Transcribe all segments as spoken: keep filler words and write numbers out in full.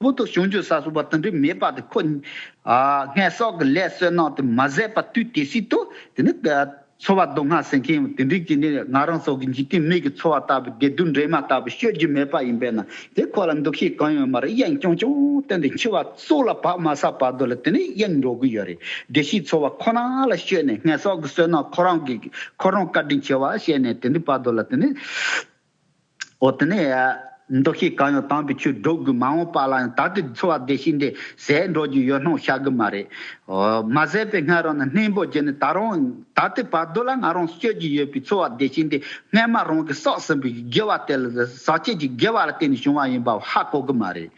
པོ་ཏོ་བྱུང་རྒྱུ་ས་སོ་པ་དེ་འདྲའི་མེད་པ་དེ་ཁོ། ཨ་སྔར་སོག་གི་ལས་བསོད་ནམས་དེ་མ་ཟད་པ་དུས་དེ་སྲིད་དུ་དེ་ནི་ཚོར་བ་སྡུག་བསྔལ་ཟེར་མཁན་དེ་འདྲའི་ཅིག་ནི་ང་རང་ཚོ་གི་འཇིག་རྟེན་མིག་གི་ཚོར་བ་ལྟ་བུ་བདེ་སྡུག་འདྲེས་མ་ལྟ་བུ་སྤྱོད་རྒྱུ་མེད་པ་ཡིན་པས་ན་དེ་ཁོ་ལ་འདུ་ཤེས་གང་ཡང་མ་རེད། གཡེང་རྐྱང་རྐྱང་བསྟན་ཏེ་འཆི་བ་སྲོག་ལ་བབས་མ་ཚར་བར་དུ་ལ་དེ་ནི་གཡེང་འགྲོ་གི་ཡོད་རེད། བདེ་སྐྱིད་ཚོར་བ་ཁོ་ན་ལ་སྤྱོད་ནས་སྔར་སོག་གི་བསོད་ནམས་ཁོ་རང་གི་ཁོ་རང་བཀའ་དྲིན་ཆེ་བ་བཤད་ནས་དེ་འདྲའི་བར་དུ་ལ་དེ་ནི། འོ་དེ་ནས་འདུ་ཤེས་གང་ཡང་དམ་པའི་ཆོས་སྒྲུབ་དགོས། མ་འོངས་པ་ལ་ཡང་ད་ལྟའི་འཚོ་བ་བདེ་སྐྱིད་འདི་ཟད་འགྲོ་རྒྱུ་ཡོད་སྣང་བྱ་གི་མ་རེད། འོ་མ་ཟད་པའི་སྔར་རང་ནས་སྙིང་པོ་བརྒྱུད་ནས་ད་རུང་ད་ལྟའི་བར་དུ་ལ་ང་རང་སྤྱོད་ཀྱི་ཡོད་པའི་འཚོ་བ་བདེ་སྐྱིད་འདི་སྔར་མ་རང་གིས་བསགས་ཟིན་པའི་དགེ་བ་དེ་ལ་ཟག་བཅས་ཀྱི་དགེ་བ་ལ་བརྟེན་ནས་བྱུང་བ་ཡིན་པ་ཧ་གོ་གི་མ་རེད།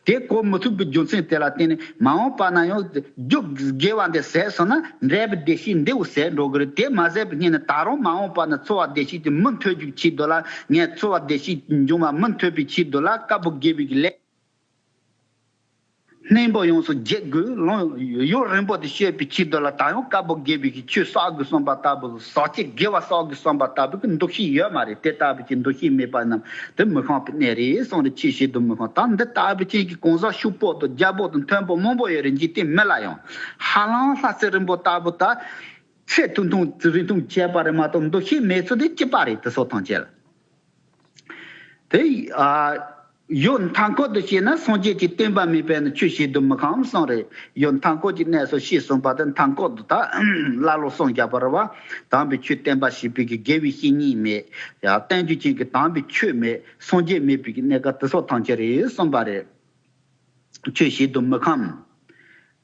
དེ་གོ་མི་ཐུབ་པའི་རྒྱུ་མཚན་དེ་ལ་བརྟེན་ནས་མ་འོངས་པ་ན་ཡང་རྒྱུ་དགེ་བ་འདི་ཟད་སོང་ན་འབྲས་བུ་བདེ་སྐྱིད་འདི་བོ་ཟད་འགྲོ་གི་རེད། དེ་མ་ཟད་པའི་སྔོན་ནས་ད་རུང་མ་འོངས་པ་ན་འཚོ་བ་བདེ་སྐྱིད་ཀྱི་མུ་མཐུད་རྒྱུའི་ཆེད་དུ་ལ་ངས་འཚོ་བ་བདེ་སྐྱིད་འབྱུང་བ་མུ་མཐུད་པའི་ཆེད་དུ་ལ་དཀར་པོ་དགེ་བའི་ལས། སྙིང་པོ་ཡོངས་སུ་འཇལ་དགོས། ལོང་ཡུན་རིང་པོ་དེ་སྤྱོད་པའི་ཆེད་དུ་ལ་ད་ཡང་དཀར་པོ་དགེ་བའི་གི་ཆོས་བསགས་དགོས་བསམ་པ་ལྟ་བུ་ཟག་བཅས་དགེ་བ་བསགས་དགོས་བསམ་པ་ལྟ་བུ་གི་འདུ་ཤེས་ཡོད་མ་རེད། དེ་ལྟ་བུ་གི་འདུ་ཤེས་མེད་པ་རྣམས་དེ་མི་ཤོང་པའི་གནས་རེད་གསུངས་རེད། ཆོས་བྱེད་དུ་མི་ཤོང་། ད་འདི་ལྟ་བུ་ཅན་གྱི་གང་ཟག་ཕྱུག་པོ་དང་རྒྱལ་པོ་དང་མཐོན་པོ་མང་པོ་ཡོད་རེད། འཇིག་རྟེན་མི་ལ་ཡང་ཧ་ལམ་ལྷ་སྲས་རིན་པོ་ལྟ་བུ་ད་ཚེ་ཐུང་ཐུང་རིང་ཐུང་བྱས་པ་རེད་མ་གཏོགས་འདུ་ཤེས་མེད་ཚུལ་དེ་གཅིག་པ་རེད། དེ་སོགས་ཐམས་ཅད་ལ། དེ་ཨ་ཡང་མཐའ་འཁོར་དུ་བཤད་ན་སངས་རྒྱས་ཀྱི་བསྟན་པ་མེད་པས་ན་ཆོས་བྱེད་དུ་མི་ཤོང་གསུངས་རེད། ཡང་མཐའ་འཁོར་གྱི་གནས་སུ་བཤད་གསུངས་པ་དེ་མཐའ་འཁོར་དུ་ད་ཀླ་ཀློ་གསུམ་བརྒྱབ་པ་རེད་བ། དམ་པའི་ཆོས་བསྟན་པ་བྱེད་པའི་གི་དགེ་བའི་བཤེས་གཉེན་མེད། ཡང་བསྟན་རྒྱུ་ཅན་གྱི་དམ་པའི་ཆོས་མེད། སངས་རྒྱས་མེད་པའི་གི་གནས་སྐབས་དེ་སོགས་ཐམས་ཅད་རེད་གསུངས་པ་རེད། ཆོས་བྱེད་དུ་མི་ཤོང་།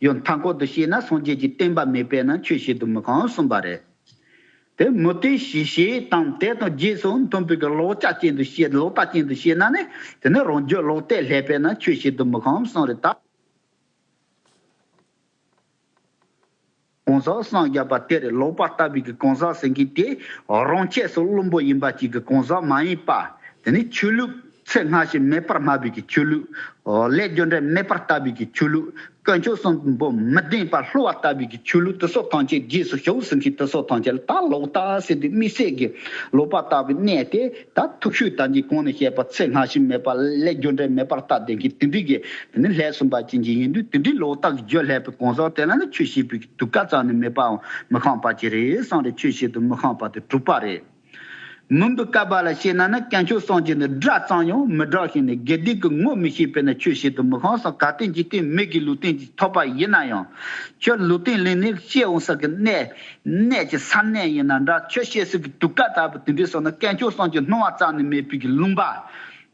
ཡང་མཐའ་འཁོར་དུ་བཤད་ན་སངས་རྒྱས་ཀྱི་བསྟན་པ་མེད་པས་ན་ཆོས་བྱེད་དུ་མི་ཤོང་གསུངས་པ་རེད། དེ་མུ་སྟེགས་ཞེས་བྱའི་དང་དེ་དང་རྗེས་སུ་མཐུན་པའི་གི་ལོག་ལྟ་ཅན་དུ་བཤད། ལོག་ལྟ་ཅན་དུ་བཤད་ན་ནི་དེ་ནི་རང་རྒྱུད་ལོག་ལྟས་སླེབས་པས་ན་ཆོས་བྱེད་དུ་མི་ཤོང་གསུངས་རེད་ད། གང་ཟག་གསུམ་བརྒྱབ་པ་དེ་རེད། ལོག་པར་ལྟ་བུའི་གི་གང་ཟག་ཟེར་མཁན་དེ་རང་ཆས་སུ་བླུན་པོ་ཡིན་པ་ཅིག་གི་གང་ཟག་མ་ཡིན་པ། དེ་ནི་ཆོས་ལུགས་ཚེ་སྔ་ཕྱི་མེད་པར་སྨྲ་བའི་གི་ཆོས་ལུགས། ལས་རྒྱུ་འབྲས་མེད་པར་ལྟ་བའི་གི་ཆོས་ལུགས། དཀོན་མཆོག་གསུམ་པོ་མི་བདེན་པར་བསླུ་བ་ལྟ་བུའི་གི་ཆོས་ལུགས་དེ་སོགས་ཐམས་ཅད་རྗེས་སུ་ཞུགས་ཟེར་མཁན་དེ་སོགས་ཐམས་ཅད་ལ་ད་ལོག་ལྟ་ཟེར་དུས་དམིགས་བསལ་གྱི་ལོག་པ་ལྟ་བུའི་གནས་དེ་ད་ཐུག་ཤོས་དང་གཉིས་གོང་ནས་བཤད་པ་ཚེ་སྔ་ཕྱི་མེད་པ་ལས་རྒྱུ་འབྲས་མེད་པར་ལྟ་བསྡད་མཁན་དེ་འདྲའི་གི་དེ་ནི་ལྷས་སུན་པ་ཅན་གྱི་ཡིན་དུས་དེ་འདྲའི་ལོག་ལྟ་གི་རྒྱུ་ལྷས་པའི་གང་ཟག་དེ་ལ་ནི་ཆོས་བྱེད་པའི་གི་དུས་སྐབས་ཙམ་ནི་མེད་པའང་མི་ཤོང་པ་ཅིག་རེད་གསུངས་རེད། ཆོས་བྱེད་དུ་མི་ཤོང་པ་དེ་དྲུག་པ་རེད། མུན་པའི་བསྐལ་པ་ལ་སྐྱེས་ན་ནི་དཀོན་མཆོག་གསུམ་གྱི་ནི་སྒྲ་ཙམ་ཡང་མི་གྲགས་ཤིང་ནི་དགེ་སྡིག་གི་ངོ་མི་ཤེས་པས་ན་ཆོས་བྱེད་དུ་མི་ཤོང་གསུངས། གལ་ཏེ་འཇིག་རྟེན་མི་དགེ་ལུས་རྟེན་གྱི་ཐོབ་པ་ཡིན་ན་ཡང་ཁྱོད་ལུས་རྟེན་ལས་ནི་སྐྱེ་འོང་ས་གི་གནས་གནས་ཀྱི་ས་གནས་ཡིན་ན་འདྲ། ཁྱོད་སྐྱེ་སྲིད་ཀྱི་དུས་སྐབས་ལྟ་བུ་དེ་འདྲའི་སོང་ན་དཀོན་མཆོག་གསུམ་གྱི་སྣང་བ་རྩ་ནས་མེད་པའི་གི་ལུང་པ་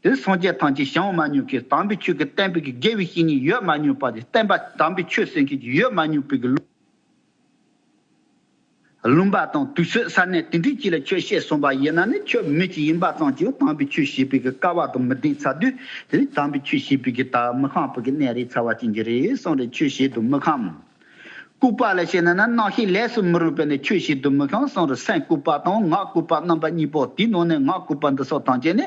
དེ་སངས་རྒྱས་ཐམས་ཅད་བྱང་མ་མྱོང་གི་དམ་པའི་ཆོས་ཀྱི་བསྟན་པའི་གི་དགེ་བའི་བཤེས་གཉེན་ཡོད་མ་མྱོང་པ་དེ་བསྟན་པ་དམ་པའི་ཆོས་ཟེར་མཁན་གྱི་ཡོད་མ་མྱོང་པའི་གི་ལུང་ལུང་པ་དང་དུས་ཚོད་ས་གནས་དེ་འདྲའི་ཅིག་ལ་ཁྱོད་སྐྱེས་སོང་པ་ཡིན་ན་ནི་ཁྱོད་མི་གཅིག་ཡིན་པ་ཙམ་གྱིས་དམ་པའི་ཆོས་བྱེད་པའི་གི་སྐལ་བ་དང་མི་ལྡན་ཚར་དུས་དེ་ནི་དམ་པའི་ཆོས་བྱེད་པའི་གི་ད་མི་ཤོང་པའི་གི་གནས་རེད་ཚར་བ་ཅན་གྱི་རེད་གསུངས་རེད། ཆོས་བྱེད་དུ་མི་ཤོང་། ལྐུགས་པ་ལ་བཤད་ན་ན་རྣམ་ཤེས་ལས་སུ་མི་རུང་བས་ནི་ཆོས་བྱེད་དུ་མི་ཤོང་གསུངས་རེད། སེམས་ལྐུགས་པ་དང་ངག་ལྐུགས་པ་རྣམ་པ་གཉིས་པོ། དེའི་ནང་ནས་ངག་ལྐུགས་པ་འདི་སོགས་ཐམས་ཅད་ནི་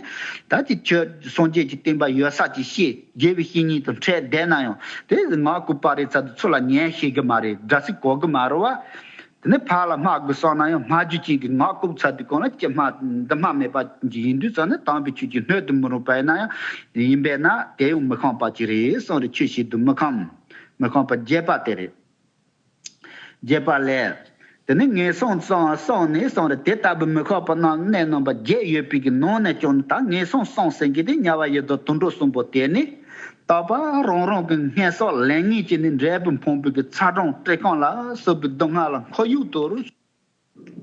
ད་ཅི་ཁྱོད་སངས་རྒྱས་ཀྱི་བསྟན་པ་ཡོད་ས་ཅིག་ཤེས། དགེ་བའི་བཤེས་གཉེན་དང་འཕྲད་བསྡད་ན་ཡང་དེ་ངག་ལྐུགས་པ་རེད་ཚར་དུས་ཚུར་ལ་ཉན་ཤེས་གི་མ་རེད། སྒྲ་ཚིག་གོ་གི་མ་རེད་བ། དེ་ནས་ཕར་ལ་སྨྲ་དགོས་བསམ་ན་ཡང་སྨྲ་རྒྱུ་ཅན་གྱི་ངག་ལྐུགས་ཚར་དུས་གང་ལ་ཅི་སྨྲ་འདི་སྨྲ་མེད་པ་ཅིག་ཡིན་དུས་ཙང་ནས་དམ་པའི་ཆོས་ཀྱི་སྣོད་དུ་མི་རུང་པ་ཡིན་ན་ཡང་ཡིན་པས་ན་དེ་ཡང་མི་ཤོང་པ་ཅིག་རེད་གསུངས་རེད། ཆོས་བྱེད་དུ་མི་ཤོང་། མི་ཤོང་པ་བརྒྱད་པ་དེ་རེད། བརྒྱད་པ་ལས། དེ་ནི་ངན་སོང་གསུམ་གསུམ་ནས་གསུངས་རེད། དེ་ལྟ་བུ་མི་ཤོང་པ་རྣམས་གནས་རྣམ་པ་བརྒྱད་ཡོད་པའི་གི་ནང་ནས་ཀྱང་ད་ངན་སོང་གསུམ་ཟེར་མཁན་དེ་དམྱལ་བ་ཡི་དྭགས་དུད་འགྲོ་གསུམ་པོ་དེ་ནི། རྟག་པར་རང་རང་གི་སྔར་བསགས་ལས་ངན་གྱིས་ནི་འབྲས་བུ་ཕུང་པོའི་གི་ཚ་གྲང་བཀྲེས་སྐོམ་ལ་སོགས་པའི་སྡུག་བསྔལ་ལ་འཁོར་ཡུག་ཏུ་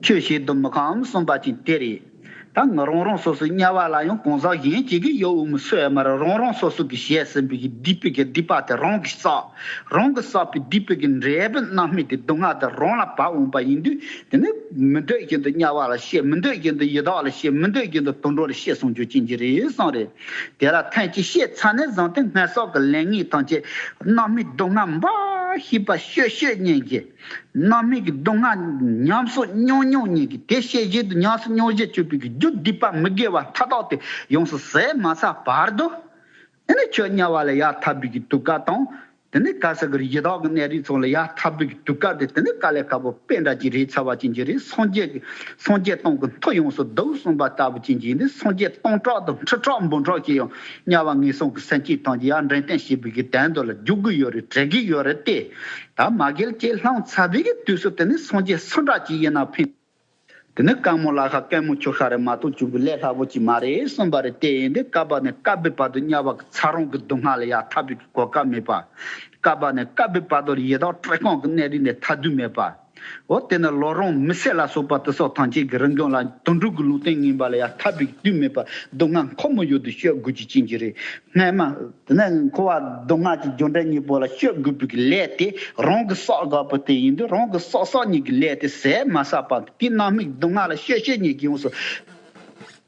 ཆོས་བྱེད་དུ་མི་ཤོང་གསུངས་པ་ཅིག་དེ་རེད། ད་ང་རང་རང་སོ་སོའི་དམྱལ་བ་ལ་ཡང་གང་ཟག་གཞན་གཅིག་གིས་ཡོང་འོང་མི་སྲིད་ཡ་མ་རེད། རང་རང་སོ་སོ་གིས་བྱས་ཟིན་པའི་གི་སྡིག་པའི་གི་སྡིག་པ་དེ་རང་གིས་བསགས། རང་གིས་བསགས་པའི་སྡིག་པའི་གི་འབྲས་བུ་རྣམ་སྨིན་དེ་སྡུག་བསྔལ་དེ་རང་ལ་བབས་འོང་པ་ཡིན་དུས་དེ་ནི་མི་འདོད་བཞིན་དུ་དམྱལ་བ་ལ་སྐྱེ། མི་འདོད་བཞིན་དུ་ཡི་དྭགས་ལ་སྐྱེ། མི་འདོད་བཞིན་དུ་དུད་འགྲོ་ལ་སྐྱེ་སོང་རྒྱུ་ཅན་གྱི་རེད་གསུངས་རེད། དེ་ལ་ཐེངས་གཅིག་སྐྱེས་ཚར་ནས་བཟུང་སྟེ་སྔར་བསགས་ཀྱི་ལས་ངན་ཐམས་ཅད་རྣམ་སྨིན་སྡུག་བསྔལ་འབའ་ཞིག་པ་ཤོད་ཤོད་ཉན་གྱི། རྣམ་སྨིན་གྱི་སྡུག་བསྔལ་ཉམས་སུ་མྱོང་མྱོང་ཉིད་ཀྱིས་དེ་ཤེས་བཞིན་དུ་ཉམས་སུ་མྱོང་བཞིན་བཅུག་པའི་རྒྱུ་སྡིག་པ་མི་དགེ་བ་མཐའ་དག་དེ་ཡོངས་སུ་ཟད་མ་ཚར་བར་དུ། དེ་ནས་ཁྱོད་དམྱལ་བ་ལ་ཡར་ཐར་བའི་གི་དུས་སྐབས་དང་ དེ་ནས་ག་ས་གི་ཡི་དྭགས་ཀྱི་གནས་རིགས་ཚོ་ལ་ཡ་འཐབ་པའི་དུས་སྐབས་དེ་དེ་ནས་དཀའ་ལས་ཁག་པོ་དཔེ་འདྲ་ཅིག་རེད་ཚར་བ་ཅན་ཅིག་རེད། སངས་རྒྱས་ཀྱི་སངས་རྒྱས་སྟོང་གི་མཐུ་ཡོངས་སུ་བསྡུ་གསུངས་པ་ལྟ་བུ་ཅན་ཅིག་ཡིན་ཏེ། སངས་རྒྱས་སྟོང་ཕྲག་དང་ཁྲི་ཕྲག་འབུམ་ཕྲག་ཅིག་ཡང་དམྱལ་བ་ངན་སོང་གི་སེམས་ཅན་ཐམས་ཅད་ཡ་འདྲེན་བསྟན་བྱེད་པའི་གི་དོན་དུ་ལ་རྒྱུག་གི་ཡོད་རེད། བྲེལ་གི་ཡོད་རེད་དེ། ད་མ་རྒན་ཁྱེད་ལྷང་ཚ་བའི་གི་དུས་སུ་དེ་ནས་སངས་རྒྱས་སུ་འདྲ་ཅིག་ཡིན་ན་ཕན། དེ་ནི་རྐང་མོ་ལ་ཁ་རྐང་མོ་ཆུ་ཤ་རེ་མ་གཏོགས་བྱུང་གི་ལས་སླ་པོ་ཅིག་མ་རེད་གསུངས་པ་རེད། དེ་ཡིན་དུས་བསྐལ་པ་ནས་བསྐལ་པའི་བར་དུ་དམྱལ་བ་གི་ཚ་གྲང་གི་སྡུག་བསྔལ་ལ་ཡ་འཐབ་པའི་གོ་སྐབས་མེད་པ། བསྐལ་པ་ནས་བསྐལ་པའི་བར་དུ་ཡི་དྭགས་བཀྲེས་སྐོམ་གྱི་གནས་རིས་ནས་ཐར་དུས་མེད་པ། འོ་དེ་ནི་ལོ་རུང་མི་སེར་ལ་སོགས་པ་དེ་སོགས་ཐམས་ཅད་ཀྱི་རིམ་གྱོང་ལ་དུད་འགྲོ་གི་ལུང་བསྟན་ངན་པ་ལ་ཡ་འཐབ་པའི་དུས་མེད་པ། སྡུག་བསྔལ་ཁོ་མོ་ཡོད་དུ་སྤྱོད་དགོས་ཀྱི་ཅན་གྱི་རེད། སྔས་མ། དེ་ནས་འཁོར་བ་སྡུག་བསྔལ་གྱི་རྒྱུ་འབྲས་གཉིས་པོ་ལ་སྤྱོད་དགོས་པའི་ལས་དེ་རང་གི་བསགས་དགོས་པ་དེ་ཡིན་དུས། རང་གི་བསགས་བསགས་ཉིད་ཀྱི་ལས་དེ་ཟད་མ་བསགས་པ། དེ་རྣམ་སྨིན་སྡུག་བསྔལ་ལ་སྤྱོད་སྤྱོད་ཉིད་ཀྱི་ཡོངས་སུ་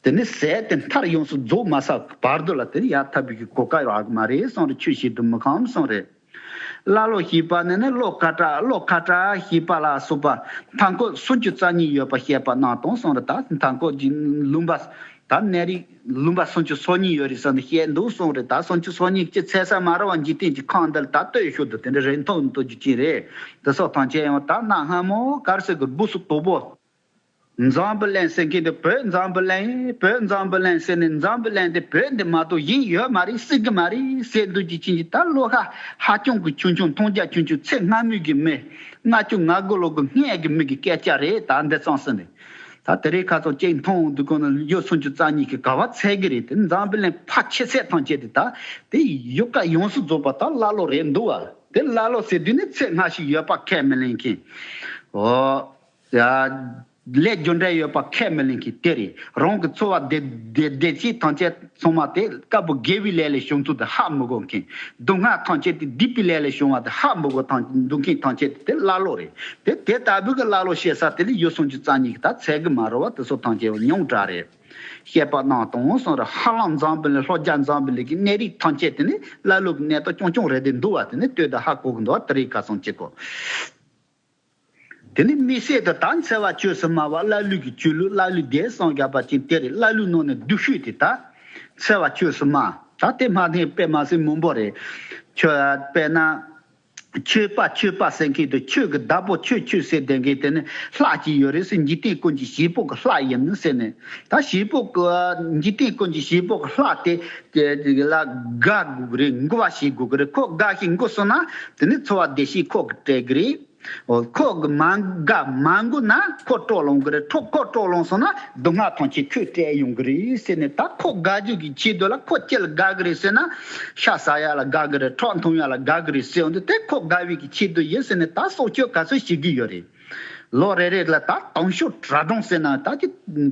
དེ་ནི་ཟད་དེ་མཐར་ཡོངས་སུ་རྫོགས་མ་བསགས་བར་དུ་ལ་དེ་ནི་ཡར་འཐབ་པའི་གོ་སྐབས་རག་གི་མ་རེད་གསུངས་རེད། ཆོས་བྱེད་དུ་མི་ཁོམ་གསུངས་རེད། ཀླ་ཀློ་ཞེས་པ་ནི་ནི་བློ་ཁ་དྲག་བློ་ཁ་དྲག་ཞེས་པ་ལ་སོགས་པ་མཐའ་འཁོར་སུམ་ཅུ་རྩ་གཉིས་ཡོད་པ་བཤད་པ་རྣམས་དང་གསུངས་རེད། ད་མཐའ་འཁོར་གྱི་ལུང་པ། ད་གནས་རིགས་ལུང་པ་སུམ་ཅུ་སོ་གཉིས་ཡོད་རེད་ཟེར་ནས་བཤད་འདུག་གསུངས་རེད། ད་སུམ་ཅུ་སོ་གཉིས་ཀྱི་ཚད་ས་མ་ར་བ་འཇིག་རྟེན་གྱི་ཁམས་འདི་ལ་ད་ལྟོས་ཤོག་དུ་དེ་འདྲ་རེད་མཐོང་འདུག་རྒྱུ་ཅི་རེད། དེ་སོགས་ཐམས་ཅད་ཡང་ད་གནའ་སྔ་མོ་གར་སོགས་ཀྱི་སྦུག་སུ་དོག་པོ། འཛམ་བུ་གླིང་ཟེར་མཁན་དེ་བོད་འཛམ་བུ་གླིང་བོད་འཛམ་བུ་གླིང་ཟེར་ནས་འཛམ་བུ་གླིང་དེ་བོད་འདི་མ་གཏོགས་གཞན་ཡོད་མ་རེད་སྲིད་གི་མ་རེད་ཟེར་འདུག་རྒྱུ་ཅི་ཅི་ད་བློ་ཁ་ཧ་ཅང་གི་ཆུང་ཆུང་མཐོང་རྒྱ་ཆུང་ཆུང་ཚེ་སྔ་མོའི་གི་མི་ལྔ་བཅུ་ང་དགུ་ལོ་གི་སྔས་གི་མི་གི་སྐད་ཆ་རེད། ད་འདི་ཙམ་ཟེར་ནས། ད་དེ་རིང་ཁ་སང་གཅིག་མཐོང་འོང་དུས་གོ་ན་ཡོད་སུམ་ཅུ་རྩ་གཉིས་ཀྱི་ག་བ་ཚད་གི་རེད། དེ་འཛམ་བུ་གླིང་ཕལ་ཆེ་ཚད་ཐམས་ཅད་དེ་ད་དེ་ཡོད་ཀ་ཡོངས་སུ་རྫོགས་པ་ད་ཀླ་ཀློ་རེད་འདུག་བ། དེ་ཀླ་ཀློ་ཟེར་དུས་ནི་ཚེ་སྔ་ཕྱི་ཡོད་པ་ཁས་མི་ལེན་མཁན། འོ། ཡ། ལས་རྒྱུ་འབྲས་ཡོད་པ་ཁས་མི་ལེན་མཁན་དེ་རེད། རང་གི་འཚོ་བ་བདེ་བདེ་བདེ་སྐྱིད་ཐམས་ཅད་ཚང་མ་དེ་སྐབས་བུ་དགེ་བའི་ལས་ལས་བྱུང་ཚུལ་དེ་ཧ་མི་གོ་མཁན། སྡུག་བསྔལ་ཐམས་ཅད་དེ་སྡིག་པའི་ལས་ལས་བྱུང་བ་དེ་ཧ་མི་གོ་ཐང་འདུག་མཁན་ཐམས་ཅད་དེ་ཀླ་ཀློ་རེད། དེ་དེ་ལྟ་བུ་གི་ཀླ་ཀློ་བཤད་ས་དེ་ལས་ཡོད་སུམ་ཅུ་རྩ་གཉིས་ཀྱི་ད་ཚད་གི་མ་རེད་བ། དེ་ཚོ་ཐམས་ཅད་ཉུང་དྲགས་རེད། བཤད་པ་རྣམས་དང་གསུངས་རེད། ཧ་ལམ་འཛམ་བུ་གླིང་ལྷོ་རྒྱ་འཛམ་བུ་གླིང་གི་གནས་རིགས་ཐམས་ཅད་དེ་ནི་ཀླ་ཀློ་གི་གནས་སྟངས་ཆུང་ཆུང་རེད་དེ་འདུག་བ། དེ་ནི་ལྟོས་དང་ཧ་གོ་གི་འདུག་བ། དེ་རིགས་ཁ་སང་གཅིག་གོ། དེ་ནི་དམིགས་བསལ་དུ་ད་འཚེ་བ་ཆོས་སུ་སྨྲ་བ་ཀླ་ཀློའི་གི་ཆོས་ལུགས། ཀླ་ཀློའི་སྡེ་གསུམ་བརྒྱབ་པ་ཅན་དེ་རེད། ཀླ་ཀློའི་ནང་ནས་སྡུག་ཤོས་དེ་ད་འཚེ་བ་ཆོས་སུ་སྨྲ། ད་དེ་སྨྲ་མཁན་དཔེ་མ་སྲིད་མང་པོ་རེད། ཆོས་དཔེར་ན། ཆོས་པ་ཆོས་པ་ཟེར་མཁན་དེ་ཆོས་ཀྱི་བདག་པོ་ཆོས་ཆོས་ཟེར་བསྡད་མཁན་དེ་ནི་ལྷ་ཅིག་ཡོད་རེད་ཟེར། འཇིག་རྟེན་ཀུན་གྱི་བྱེད་པོ་གི་ལྷ་ཡིན་ཟེར་ནས། ད་བྱེད་པོ་གི་འཇིག་རྟེན་ཀུན་གྱི་བྱེད་པོ་གི་ལྷ་དེ་དེ་ལ་དགའ་དགོས་ཀྱི་རེད། མགུ་བ་བྱེད་དགོས་ཀྱི་རེད། ཁོ་དགའ་ཞིང་མགུ་སོང་ན་དེ་ནི་འཚོ་བ་བདེ་སྐྱིད་ཁོ་གི་སྤྲད་ཀྱི་རེད། འོ། ཁོ་གི་མ་དགའ་མ་མགུ་ན་ཁོ་སྤྲོ་ལངས་གི་རེད། ཁོ་ཁོ་སྤྲོ་ལངས་སོང་ན་སྡུག་བསྔལ་ཐམས་ཅད་ཁོས་སྤྲད་ཡོང་གི་རེད་ཟེར་ནས། ད་ཁོ་དགའ་རྒྱུ་གི་ཆེད་དུ་ལ་ཁོ་ཅི་ལ་དགའ་གི་རེད་ཟེར་ན། ཤ་ཟ་ཡ་ལ་དགའ་གི་རེད། ཁྲག་འཐུང་ཡ་ལ་དགའ་གི་རེད་ཟེར་ཡོང་དུས། དེ་ཁོ་དགའ་བའི་གི་ཆེད་དུ་ཡིན་ཟེར་ནས་ད་སྲོག་གཅོད་ག་ཚོད་བྱེད་གི་ཡོད་རེད། ལོ་རེ་རེ་ལ་ད་དུང་ཕྱུར་གྲངས་གྲངས་ཟེར་ན་ད་ཅི་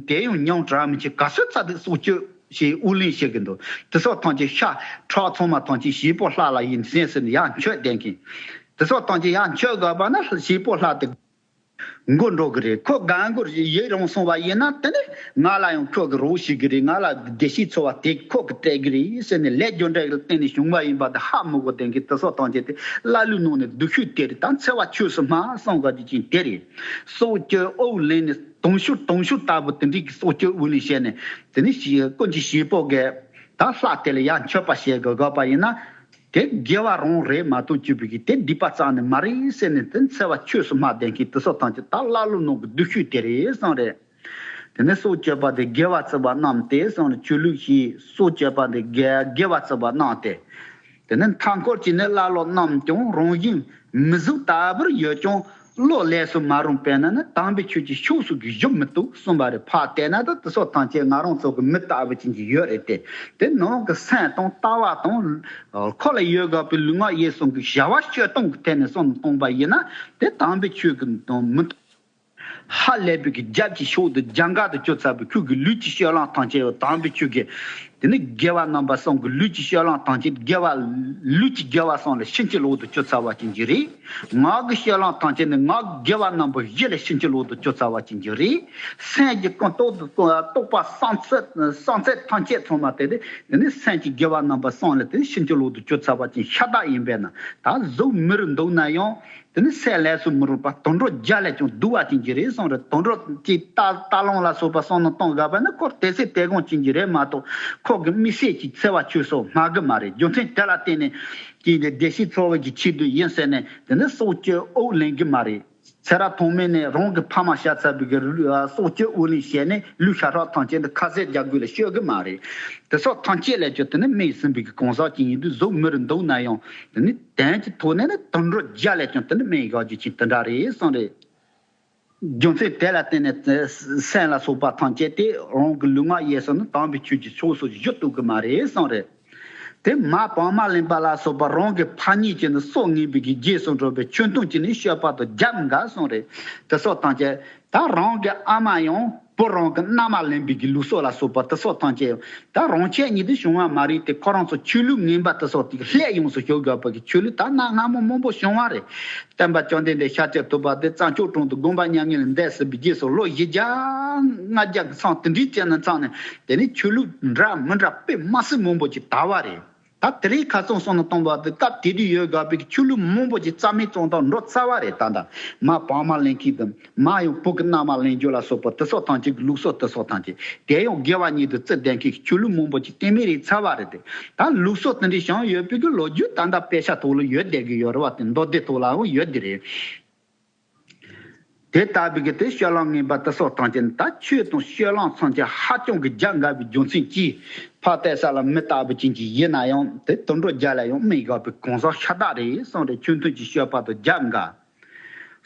དེ་ཡང་ཉུང་དྲགས་མི་བྱེད། ག་ཚོད་ཚ་དེ་སྲོག་གཅོད་ཞེས་དབུགས་ལེན་བྱེད་ཀྱི་འདུག་དེ་སོགས་ཐམས་ཅད་ཤ་ཁྲག་ཚང་མ་ཐམས་ཅད་བྱེད་པོ་ལྷ་ལ་ཡིན་ཟེར་ཟེར་ནས་ཡར་མཆོད་བསྡད་མཁན། དེ་སོགས་ཐམས་ཅད་ཡར་མཆོད་དགོས་པ་ན་བྱེད་པོ་ལྷ་དེ་མགོ་འགྲོ་གི་རེད། ཁོ་དགའ་མགུར་ཡིད་རང་སོང་བ་ཡིན་ན་དེ་ནི་ང་ལ་ཡང་ཁོ་གི་རོགས་བྱེད་གི་རེད། ང་ལ་བདེ་སྐྱིད་འཚོ་བ་དེ་ཁོ་གི་སྤྲད་གི་རེད་ཟེར་ནས་ལས་རྒྱུ་འབྲས་ལ་བརྟེན་ནས་བྱུང་བ་ཡིན་པ་དེ་ཧ་མི་གོ་བསྡད་མཁན་དེ་སོགས་ཐམས་ཅད་དེ་ཀླ་ཀློའི་ནང་ནས་སྡུག་ཤོས་དེ་རེད། ད་འཚེ་བ་ཆོས་སུ་སྨྲ་གསུངས་དགོས་རྒྱུ་ཅན་དེ་རེད། སྲོག་གཅོད་དབུགས་ལེན་ནས་དུང་ཕྱུར་དུང་ཕྱུར་ལྟ་བུ་དེ་འདྲའི་གི་སྲོག་གཅོད་དབུགས་ལེན་བྱས་ནས་དེ་ནི་ཀུན་གྱི་བྱེད་པོ་གིས་ད་ལྷ་དེ་ལ་ཡར་མཆོད་པ་བྱེད་དགོས་དགོས་པ་ཡིན་ན། དེ་དགེ་བ་རང་རེད་མ་གཏོགས་གཅིག་པུ་གི་དེ་སྡིག་པ་རྩ་ནས་མ་རེད་ཟེར་ནས་དེ་འཚེ་བ་ཆོས་སུ་སྨྲ་བསྡད་མཁན་དེ་སོགས་ཐམས་ཅད་ད་ཀླ་ཀློ་ནང་གི་སྡུག་ཤོས་དེ་རེད་གསུངས་རེད། དེ་ནས་སྲོག་གཅོད་པ་དེ་དགེ་བ་བརྩི་བ་རྣམས་ཏེ་གསུངས་རེད། ཆོས་ལུགས་ཤིག་སྲོག་གཅོད་པ་དེ་དགེ་དགེ་བ་བརྩི་བ་རྣམས་ཏེ། དེ་ནས་མཐའ་འཁོར་གྱི་ནི་ཀླ་ཀློ་རྣམས་ཀྱང་རང་བཞིན་མི་གཟུགས་ལྟ་བུར་ཡོད་ཀྱང་། བློ་ལས་སུ་མ་རུངས་པས་ན་ནི་དམ་པའི་ཆོས་ཀྱི་ཕྱོགས་སུ་གི་བཞུགས་མི་བཏུབ་གསུངས་པ་རེད། ཕར་བལྟས་ན་ད་དེ་སོགས་ཐམས་ཅད་ང་རང་ཚོ་གི་མི་ལྟ་བུ་ཅན་གྱི་ཡོད་རེད་དེ། དེ་ནང་གི་སེམས་དང་ལྟ་བ་དང་། ཁོ་ལ་ཡོད་དགོས་པའི་ལུས་ངག་ཡིད་གསུམ་གྱི་བྱ་བ་སྤྱོད་སྟངས་ཀྱི་ཐད་ནས་བསམ་བློ་གཏོང་པ་ཡིན་ན་དེ་དམ་པའི་ཆོས་ཀྱི་དང་མི་མཐུན། ཧ་ལས་པའི་གི་རྒྱབ་ཀྱི་ཕྱོགས་དུ་རྒྱ་མགར་དུ་གྱུར་ཚར་བའི་ཁོའི་གི་ལུས་ཀྱི་སྤྱོད་ལམ་ཐམས་ཅད་ཡང་དམ་པའི་ཆོས་ཀྱི། དེ་ནི་དགེ་བ་རྣམ་པ་གསུམ་གྱི་ལུས་ཀྱི་སྤྱོད་ལམ་ཐམས་ཅད་དགེ་བ། ལུས་ཀྱི་དགེ་བ་གསུམ་ལ་ཕྱིན་ཅི་ལོག་ཏུ་གྱུར་ཚར་བ་ཅན་གྱི་རེད། ངག་གི་སྤྱོད་ལམ་ཐམས་ཅད་ནི་ངག་དགེ་བ་རྣམ་པ་བཞི་ལ་ཕྱིན་ཅི་ལོག་ཏུ་གྱུར་ཚར་བ་ཅན་གྱི་རེད། སེམས་ཀྱི་ཀུན་རྟོག་ཏུ་རྟོག་པ་བསམ་ཚད་བསམ་ཚད་ཐམས་ཅད་ཚང་མ་དེ་དེ་དེ་ནི་སེམས་ཀྱི་དགེ་བ་རྣམ་པ་གསུམ་ལ་དེ་ཕྱིན་ཅི་ལོག་ཏུ་གྱུར་ཚར་བ་ཅན་ཤ་སྟག་ཡིན་པས་ན། ད་གཟུགས་མི་རུ་འདུག་ན་ཡང་དེ་ནི་སེམས་ལས་སུ་མི་རུང་བ་དུད་འགྲོ་བརྒྱ་ལས་ཀྱང་སྡུག་པ་ཅན་གྱི་རེད་གསུངས་རེད། དུད་འགྲོ་གྱི་རྟ་རྟ་གླང་ལ་སོགས་པ་བསམ་བློ་གཏོང་དགོས་པ་ནི་ཁོ་དེ་ཚེ་དེ་གང་ཅན་གྱི་རེད་མ་གཏོགས། ཁོག་གི་དམིགས་བསལ་གྱི་འཚེ་བ་ཆོས་སོགས་སྨྲ་གི་མ་རེད། རྒྱུ་མཚན་དེ་ལ་བརྟེན་ནས་ཀྱི་བདེ་སྐྱིད་འཚོ་བ་གི་ཆེད་དུ་ཡིན་ཟེར་ནས་དེ་ནི་སྲོག་གཅོད་དབུགས་ལེན་གི་མ་རེད། ཚེ་རབས་ཐོག་མེད་ནས་རང་གི་ཕ་མ་བཤའ་ཚར་བའི་གི་ལུས་ཨ་སྲོག་གཅོད་དབུགས་ལེན་བྱས་ནས་ལུས་ཤ་ཁྲག་ཐམས་ཅད་འདི་ཁ་ཟས་རྒྱག་དགོས་ལ་སྤྱོད་གི་མ་རེད། དེ་སོགས་ཐམས་ཅད་ལས་ཀྱང་དེ་ནི་སྨྲས་ཟིན་པའི་གི་གང་ཟག་ཅིག་ཡིན་དུས་གཟུགས་མི་རུ་འདུག་ན་ཡང་དེ་ནི་དོན་གྱི་ཐོག་ནས་ནི་དུད་འགྲོ་བརྒྱ་ལས་ཀྱང་དེ་ནི་སྨྲས་བཞག་རྒྱུ་ཅིག་དེ་འདྲ་རེད་གསུངས་རེད། རྒྱུ་མཚན་དེ་ལ་བརྟེན་ནས་སེམས་ལ་སོགས་པ་ཐམས་ཅད་དེ་རང་གི་ལུས་ངག་ཡིད་གསུམ་ནི་དམ་པའི་ཆོས་ཀྱི་ཕྱོགས་སུ་བཞུད་ཐུབ་ཀྱི་མ་རེད་གསུངས་རེད། དེ་མ་བག་མ་ལེན་པ་ལ་སོགས་པ་རང་གི་ཕ་ཉིད་ཀྱི་ནི་སྲོག་ངན་པའི་གི་རྗེས་སུ་འགྲོ་བའི་ཆོས་དུང་གི་ནི་སྤྱོད་པ་དང་རྒྱབ་འགལ་གསུངས་རེད། དེ་སོགས་ཐམས་ཅད་ད་རང་གི་ཨ་མ་ཡང་བུ་རང་གི་མནའ་མ་ལེན་པའི་གི་ལུགས་སྲོལ་ལ་སོགས་པ་དེ་སོགས་ཐམས་ཅད་ཡང་ད་རང་ཆས་ཉིད་དུ་བྱུང་བ་མ་རེད་དེ། ཁོ་རང་ཚོ་ཆོས་ལུགས་ངན་པ་དེ་སོགས་དེ་ལྷད་ཡོངས་སུ་ཤོར་དགོས་པ་གི་ཆོས་ལུགས་ད་གནའ་སྔ་མོ་མང་པོ་བྱུང་བ་རེད། སྟོན་པ་བཅོམ་ལྡན་འདས་ཤཱཀྱ་ཐུབ་པ་དེ་རྩྭ་མཆོག་གྲོང་དུ་དགོངས་པ་མྱ་ངན་ལས་འདས་ཟིན་པའི་རྗེས་སུ་ལོ་བཞི་བརྒྱ་ལྔ་བརྒྱ་གི་མཚམས་དེ་འདྲའི་བྱས་ན་མཚམས་ནས་དེ་ནི་ཆོས་ལུགས་འདྲ་མི་འདྲ་དཔེ་མ་སྲིད་མང་པོ་ཅིག་དར་བ་རེད། ད་དེ་རིང་ཁ་སང་སོང་ན་སྟོན་པ་དེ་སྐབས་དེ་དུས་ཡོད་དགོས་པའི་ཆོས་ལུགས་མང་པོ་ཅིག་རྩ་མེད་བཙོང་དང་འགྲོ་ཚར་བ་རེད། ད་ལྟ་མ་བག་མ་ལེན་མཁན་དང་མ་ཡང་བུ་གི་མནའ་མ་ལེན་རྒྱུ་ལ་སོགས་པ་དེ་སོགས་ཐམས་ཅད་ཀྱི་ལུགས་སྲོལ་དེ་སོགས་ཐམས་ཅད་དེ་ཡང་དགེ་བ་ཉིད་དུ་བརྩི་བསྡད་མཁན་གྱི་ཆོས་ལུགས་མང་པོ་ཅིག་གཏན་མེད་རེད་ཚར་བ་རེད་དེ། ད་ལུགས་སྲོལ་དེ་འདྲའི་བྱུང་ཡོད་པའི་གི་ལོ་རྒྱུས་ད་ལྟ་དཔེ་ཆ་ཐོག་ལ་ཡོད་བསྡད་ཀྱི་ཡོད་རེད་བ། དེ་མདོ་སྡེ་ཐོག་ལའང་ཡོད་དེ་རེད། དེ་ལྟ་བུའི་གི་དེ་སྤྱོད་ལམ་ངན་པ་དེ་སོགས་ཐམས་ཅད་ནི་ད་ཆོས་དང་སྤྱོད་ལམ་ཚང་ཅན་ཧ་ཅང་གི་རྒྱབ་འགལ་བའི་རྒྱུ་མཚན་གྱིས་ཕར་བལྟས་ས་ལ་མི་ལྟ་བུ་ཅན་གྱི་ཡིན་ན་ཡང་དེ་དུད་འགྲོ་བརྒྱ་ལ་ཡང་སྨྲས་དགོས་པའི་གང་ཟག་ཤ་སྟག་རེད་གསུངས་རེད། ཆོས་མཐུན་གྱི་སྤྱོད་པ་དང་རྒྱབ་འགལ།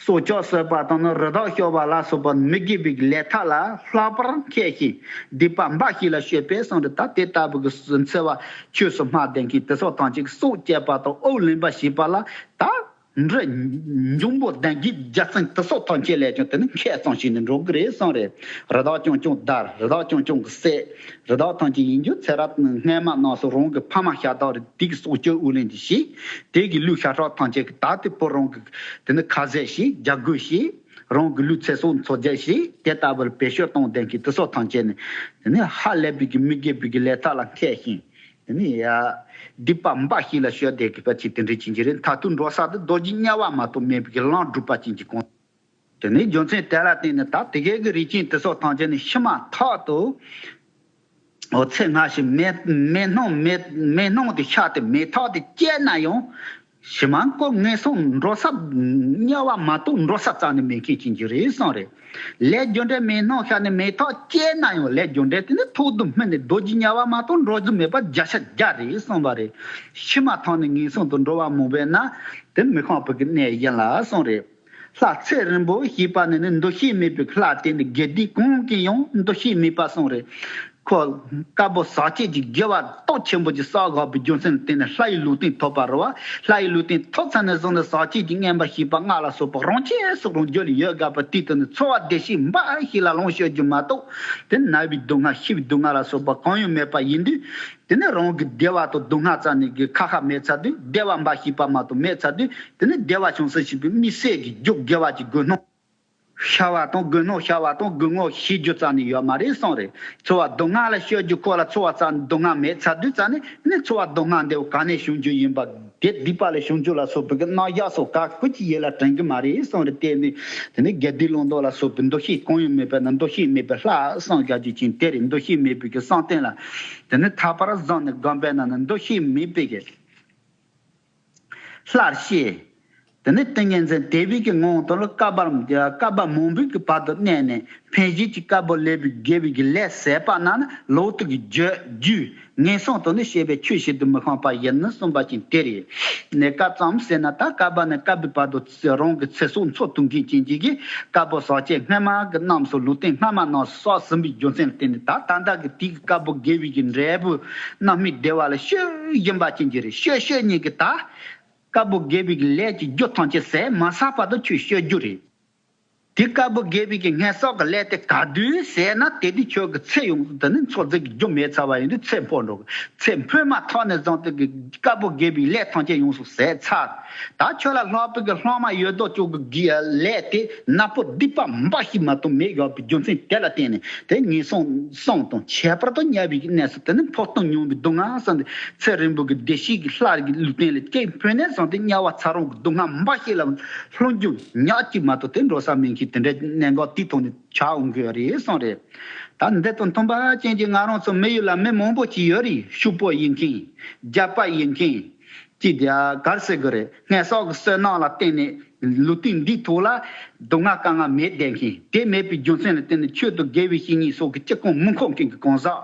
སྲོག་ཆགས་གསོད་པ་དང་ནི་རི་དྭགས་བཤོ་བ་ལ་སོགས་པ་མི་དགེ་བའི་ལས་ཐབས་ལ་ལྷག་པར་མཁས་ཤིང་སྡིག་པ་འབའ་ཞིག་ལ་སྤྱོད་པས་གསུངས་རེད། ད་དེ་ལྟ་བུ་གི་འཚེ་བ་ཆོས་སུ་སྨྲ་བསྡད་མཁན་དེ་སོགས་ཐམས་ཅད་ཀྱི་སྲོག་བཅད་པ་དང་དབུགས་ལེན་པ་བྱེད་པ་ལ་ད་འདྲེ་འབྱུང་པོ་གདོན་བགེགས་རྒྱལ་བཙན་དེ་སོགས་ཐམས་ཅད་ལས་ཀྱང་དེ་ནི་མཁས་ཙམ་ཞིག་ནི་འགྲོ་གི་རེད་གསུངས་རེད། རི་དྭགས་རྐྱང་རྐྱང་བདར། རི་དྭགས་རྐྱང་རྐྱང་གི་བསད། རི་དྭགས་ཐམས་ཅད་ཡིན་རྒྱུ་ཚེ་རབས་སྔ་མ་རྣམས་སུ་རང་གི་ཕ་མ་ཤ་སྟག་རེད། དེ་གི་སྲོག་གཅོད་དབུགས་ལེན་གྱི་ཞིག་དེ་གི་ལུས་ཤ་ཁྲག་ཐམས་ཅད་ཀྱི་ད་དེ་བུ་རང་གི་དེ་ནི་ཁ་ཟས་ཤིག་རྒྱག་དགོས་ཤིག་རང་གི་ལུས་ཚེ་སྲོག་འཚོ་རྒྱུ་ཞིག་དེ་ལྟ་བུར་བེད་སྤྱོད་གཏོང་བསྡད་མཁན་དེ་སོགས་ཐམས་ཅད་ནི་དེ་ནི་ཧ་ལས་པའི་གི་མི་དགེ་བའི་གི་ལས་ཐབས་ལ་མཁས་ཤིང་། དེ་ནི་ཡ། སྡིག་པ་འབའ་ཞིག་ལ་སྤྱོད་བསྡད་དགོས་པ་ཅིག་དེ་འདྲའི་ཅིག་གི་རེད། མཐར་ཐུག་འགྲོ་ས་དེ་རྡོ་རྗེ་དམྱལ་བ་མ་གཏོགས་མེད་པའི་གི་ལམ་སྒྲུབ་པ་ཅིག་གི་གོང་། དེ་ནི་རྒྱུ་མཚན་དེ་ལ་བརྟེན་ནས་ད་དེ་གའི་གི་རིགས་ཅན་དེ་སོགས་ཐམས་ཅད་ནི་ཤི་མ་ཐག་ཏུ། འོ་ཚེ་སྔ་ཕྱི་མེ་མེ་སྣང་མེ་མེ་སྣང་དེ་ཤར་ཏེ་མེ་ཐག་དེ་བཅད་ན་ཡང་། ཕྱི་མ་ཁོ་ངན་སོང་འགྲོ་ས་དམྱལ་བ་མ་གཏོགས་འགྲོ་ས་རྩ་ནས་མེད་མཁན་ཅིག་གི་རེད་གསུངས་རེད། ལས་རྒྱུ་འབྲས་མེ་སྣང་ཤར་ནས་མེ་ཐག་བཅད་ན་ཡང་ལས་རྒྱུ་འབྲས་དེ་ནི་ཐོག་ཏུ་སྨིན་ནས་རྡོ་རྗེ་དམྱལ་བ་མ་གཏོགས་འགྲོ་རྒྱུ་མེད་པ་བརྒྱ་ཆ་བརྒྱ་རེད་གསུངས་པ་རེད། ཤི་མ་ཐག་ནས་ངན་སོང་དུ་འགྲོ་བ་མང་པོས་ན་དེ་མི་ཁོམ་པའི་གནས་ཡིན་ལ་གསུངས་རེད། ལྷ་ཚེ་རིང་པོ་ཞེས་པ་ནི་ནི་འདུ་ཤེས་མེད་པའི་ལྷ་དེ་ནི་དགེ་སྡིག་གང་གིས་ཡང་འདུ་ཤེས་མེད་པ་གསུངས་རེད། ཁོ་དཀར་པོ་ཟག་བཅས་ཀྱི་དགེ་བ་སྟོབས་ཆེན་པོ་ཅིག་བསགས་དགོས་པའི་རྒྱུ་མཚན་ལ་བརྟེན་ནས་ལྷ་ཡི་ལུས་རྟེན་ཐོབ་པ་རེད་བ། ལྷ་ཡི་ལུས་རྟེན་ཐོབ་ཚར་ནས་བཟུང་ནས་ཟག་བཅས་ཀྱི་རྔན་པ་ཞེས་པ་ལྔ་ལ་སོགས་པ་རང་ཆས་སུ་རང་རྒྱུད་ལ་ཡོད་དགོས་པ་དེ་དེ་ནི་འཚོ་བ་བདེ་སྐྱིད་འབའ་ཞིག་ལ་ལོངས་སྤྱོད་རྒྱུ་མ་གཏོགས་དེ་ནི་ན་བའི་སྡུག་བསྔལ་ཤི་བའི་སྡུག་བསྔལ་ལ་སོགས་པ་གང་ཡང་མེད་པ་ཡིན་དུས། དེ་ནས་རང་གི་བདེ་བ་དང་སྡུག་བསྔལ་རྩ་ནས་ཀྱི་ཁ་ཁ་མེད་ཚར་དུས་བདེ་བ་འབའ་ཞིག་པ་མ་གཏོགས་མེད་ཚར་དུས་དེ་ནས་བདེ་བ་བྱུང་ས་ཞེས་པའི་དམིགས་བསལ་གྱི་རྒྱུ་དགེ་བ་གྱི་དགེ་སྣང་ཤར་བ་དང་དགེ་སྣང་ཤར་བ་དང་དགེ་སྣང་ཤེས་རྒྱུ་རྩ་ནས་ཡོད་མ་རེད་གསུངས་རེད། འཚོ་བ་སྡུག་བསྔལ་ལ་སྤྱོད་རྒྱུ་ཁོ་ལ་འཚོ་བ་རྩ་ནས་སྡུག་བསྔལ་མེད་ཚར་དུས་རྩ་ནས་ནི་འཚོ་བ་སྡུག་བསྔལ་འདི་ག་ནས་བྱུང་རྒྱུ་ཡིན་པ་དེ་སྡིག་པ་ལས་བྱུང་རྒྱུ་ལ་སོགས་པའི་གི་རྣམ་གཞག་སོགས་ག་ཁུ་ཅི་ཡིད་ལ་དྲན་གི་མ་རེད་གསུངས་རེད། དེ་ནི་དེ་ནི་དགེ་སྡིག་ལུང་རྟོགས་ལ་སོགས་པའི་འདུ་ཤེས་གང་ཡང་མེད་པས་ན་འདུ་ཤེས་མེད་པའི་ལྷ་གསུངས་བཞག་རྒྱུ་ཅན་དེ་རེད། འདུ་ཤེས་མེད་པའི་གི་བསམ་གཏན་ལ་དེ་ནི་ཐར་པར་བཟུང་ནས་སྒོམ་པས་ན་ནི་འདུ་ཤེས་མེད་པའི་གི་ལྷར་ཤེས། དེ་ནས་ཏིང་ངེ་འཛིན་དེ་བས་ཀྱི་ངང་དུ་ལ་བསྐལ་པ་བསྐལ་པ་མང་པོའི་གི་བར་དུ་གནས་ནས་ཕན་བཞེས་ཀྱི་དཀར་པོ་ལེགས་པའི་དགེ་བའི་གི་ལས་ཟད་པ་ན་ནི་ལོག་ཏུ་གི་རྒྱུ་རྒྱུ་ངན་སོང་དུ་ནི་སྐྱེ་བའི་ཆོས་བྱེད་དུ་མི་ཤོང་པ་ཡིན་ནི་གསུངས་པ་ཅན་དེ་རེད། གནས་སྐབས་ཙམ་ཟེར་ན་ད་བསྐལ་པ་ནས་བསྐལ་པའི་བར་དུ་རང་གི་ཚེ་སྲོག་འཚོ་ཐུབ་མཁན་ཅན་གྱི་གི་དཀར་པོ་ཟག་བཅས་སྔ་མ་གི་རྣམས་སུ་ལུས་རྟེན་སྔ་མ་རྣམས་སུ་བསགས་ཟིན་པའི་རྒྱུ་མཚན་ལ་བརྟེན་ནས་ད་ད་ལྟ་གི་དེའི་གི་དཀར་པོ་དགེ་བའི་གི་འབྲས་བུ་རྣམ་སྨིན་བདེ་བ་ལ་སྤྱོད་བཞིན་པ་ཅན་གྱི་རེད། སྤྱོད་སྤྱོད་ཉིད་ཀྱི་ད། དཀར་པོ་དགེ་བའི་གི་ལས་ཀྱི་རྒྱུ་ཐམས་ཅད་ཟད་མ་ཚར་བར་དུ་ཁྱོད་སྤྱོད་རྒྱུ་རེད། དེ་དཀར་པོ་དགེ་བའི་གི་ངན་སོང་གི་ལས་དེ་ག་དུས་ཟད་ན་དེ་དུས་ཁྱོད་ཀྱི་ཚེ་ཡོངས་སུ་དེ་ནི་འཚོ་རྒྱུ་མེད་ཚར་བ་ཡིན་དུས་ཚེ་འཕོས་འགྲོ་གི། ཚེ་འཕོས་མ་ཐག་ནས་བཟུང་སྟེ་གི་དཀར་པོ་དགེ་བའི་ལས་ཐམས་ཅད་ཡོངས་སུ་ཟད་ཚར། ད་ཁྱོད་ལ་ལྷག་པའི་གི་ལྷག་མ་ཡོད་དོ་ཅོག་གི་གི་ལས་དེ་ནག་པོ་སྡིག་པ་འབའ་ཞིག་མ་གཏོགས་མེད་ཡོད་པའི་རྒྱུ་མཚན་དེ་ལ་བརྟེན་ནས་དེ་ངན་སོང་གསུམ་དང་ཁྱད་པར་དུ་དམྱལ་བའི་གི་གནས་སུ་དེ་ནི་འཕོ་ལྟུང་མྱོང་བའི་སྡུག་བསྔལ་བསམ་སྟེ་ཚེ་རིང་པོ་གི་བདེ་སྐྱིད་ཀྱི་ལྷ་གི་ལུས་རྟེན་ལ་སྐྱེས་འཕོས་ནས་བཟུང་སྟེ་དམྱལ་བ་ཚ་རོང་གི་སྡུག་བསྔལ་འབའ་ཞིག་ལ་ལྷུང་རྒྱུ་ཉག་གཅིག་མ་གཏོགས་དེ་འགྲོ་ས་མེད་མཁན་དེ་འདྲའི་གནད་འགག་དེའི་ཐོག་ནས་ཆགས་འོང་གི་རེད་གསུངས་རེད། ད་ ད་འདི་དང་མཐུན་པ་ཅན་གྱི་ང་རང་ཚོ་མི་ཡུལ་ལ་མི་མང་པོ་ཅིག་ཡོད་རེད། ཕྱུག་པོ་ཡིན་མཁན། རྒྱལ་པོ་ཡིན་མཁན། ཅིག་དེ་གར་ཟེར་གི་རེད། སྔ་སོག་གི་བསོད་ནམས་ལ་བརྟེན་ནས་ལུས་རྟེན་འདིའི་ཐོག་ལ་སྡུག་བསྔལ་དཀའ་ངལ་མེད་བསྡད་མཁན། དེ་མེད་པའི་རྒྱུ་མཚན་ལ་བརྟེན་ནས་ཆོས་དང་དགེ་བའི་བཤེས་གཉེན་སོགས་ཀྱི་ཅི་གང་མི་མཁོ་མཁན་གྱི་གང་ཟག་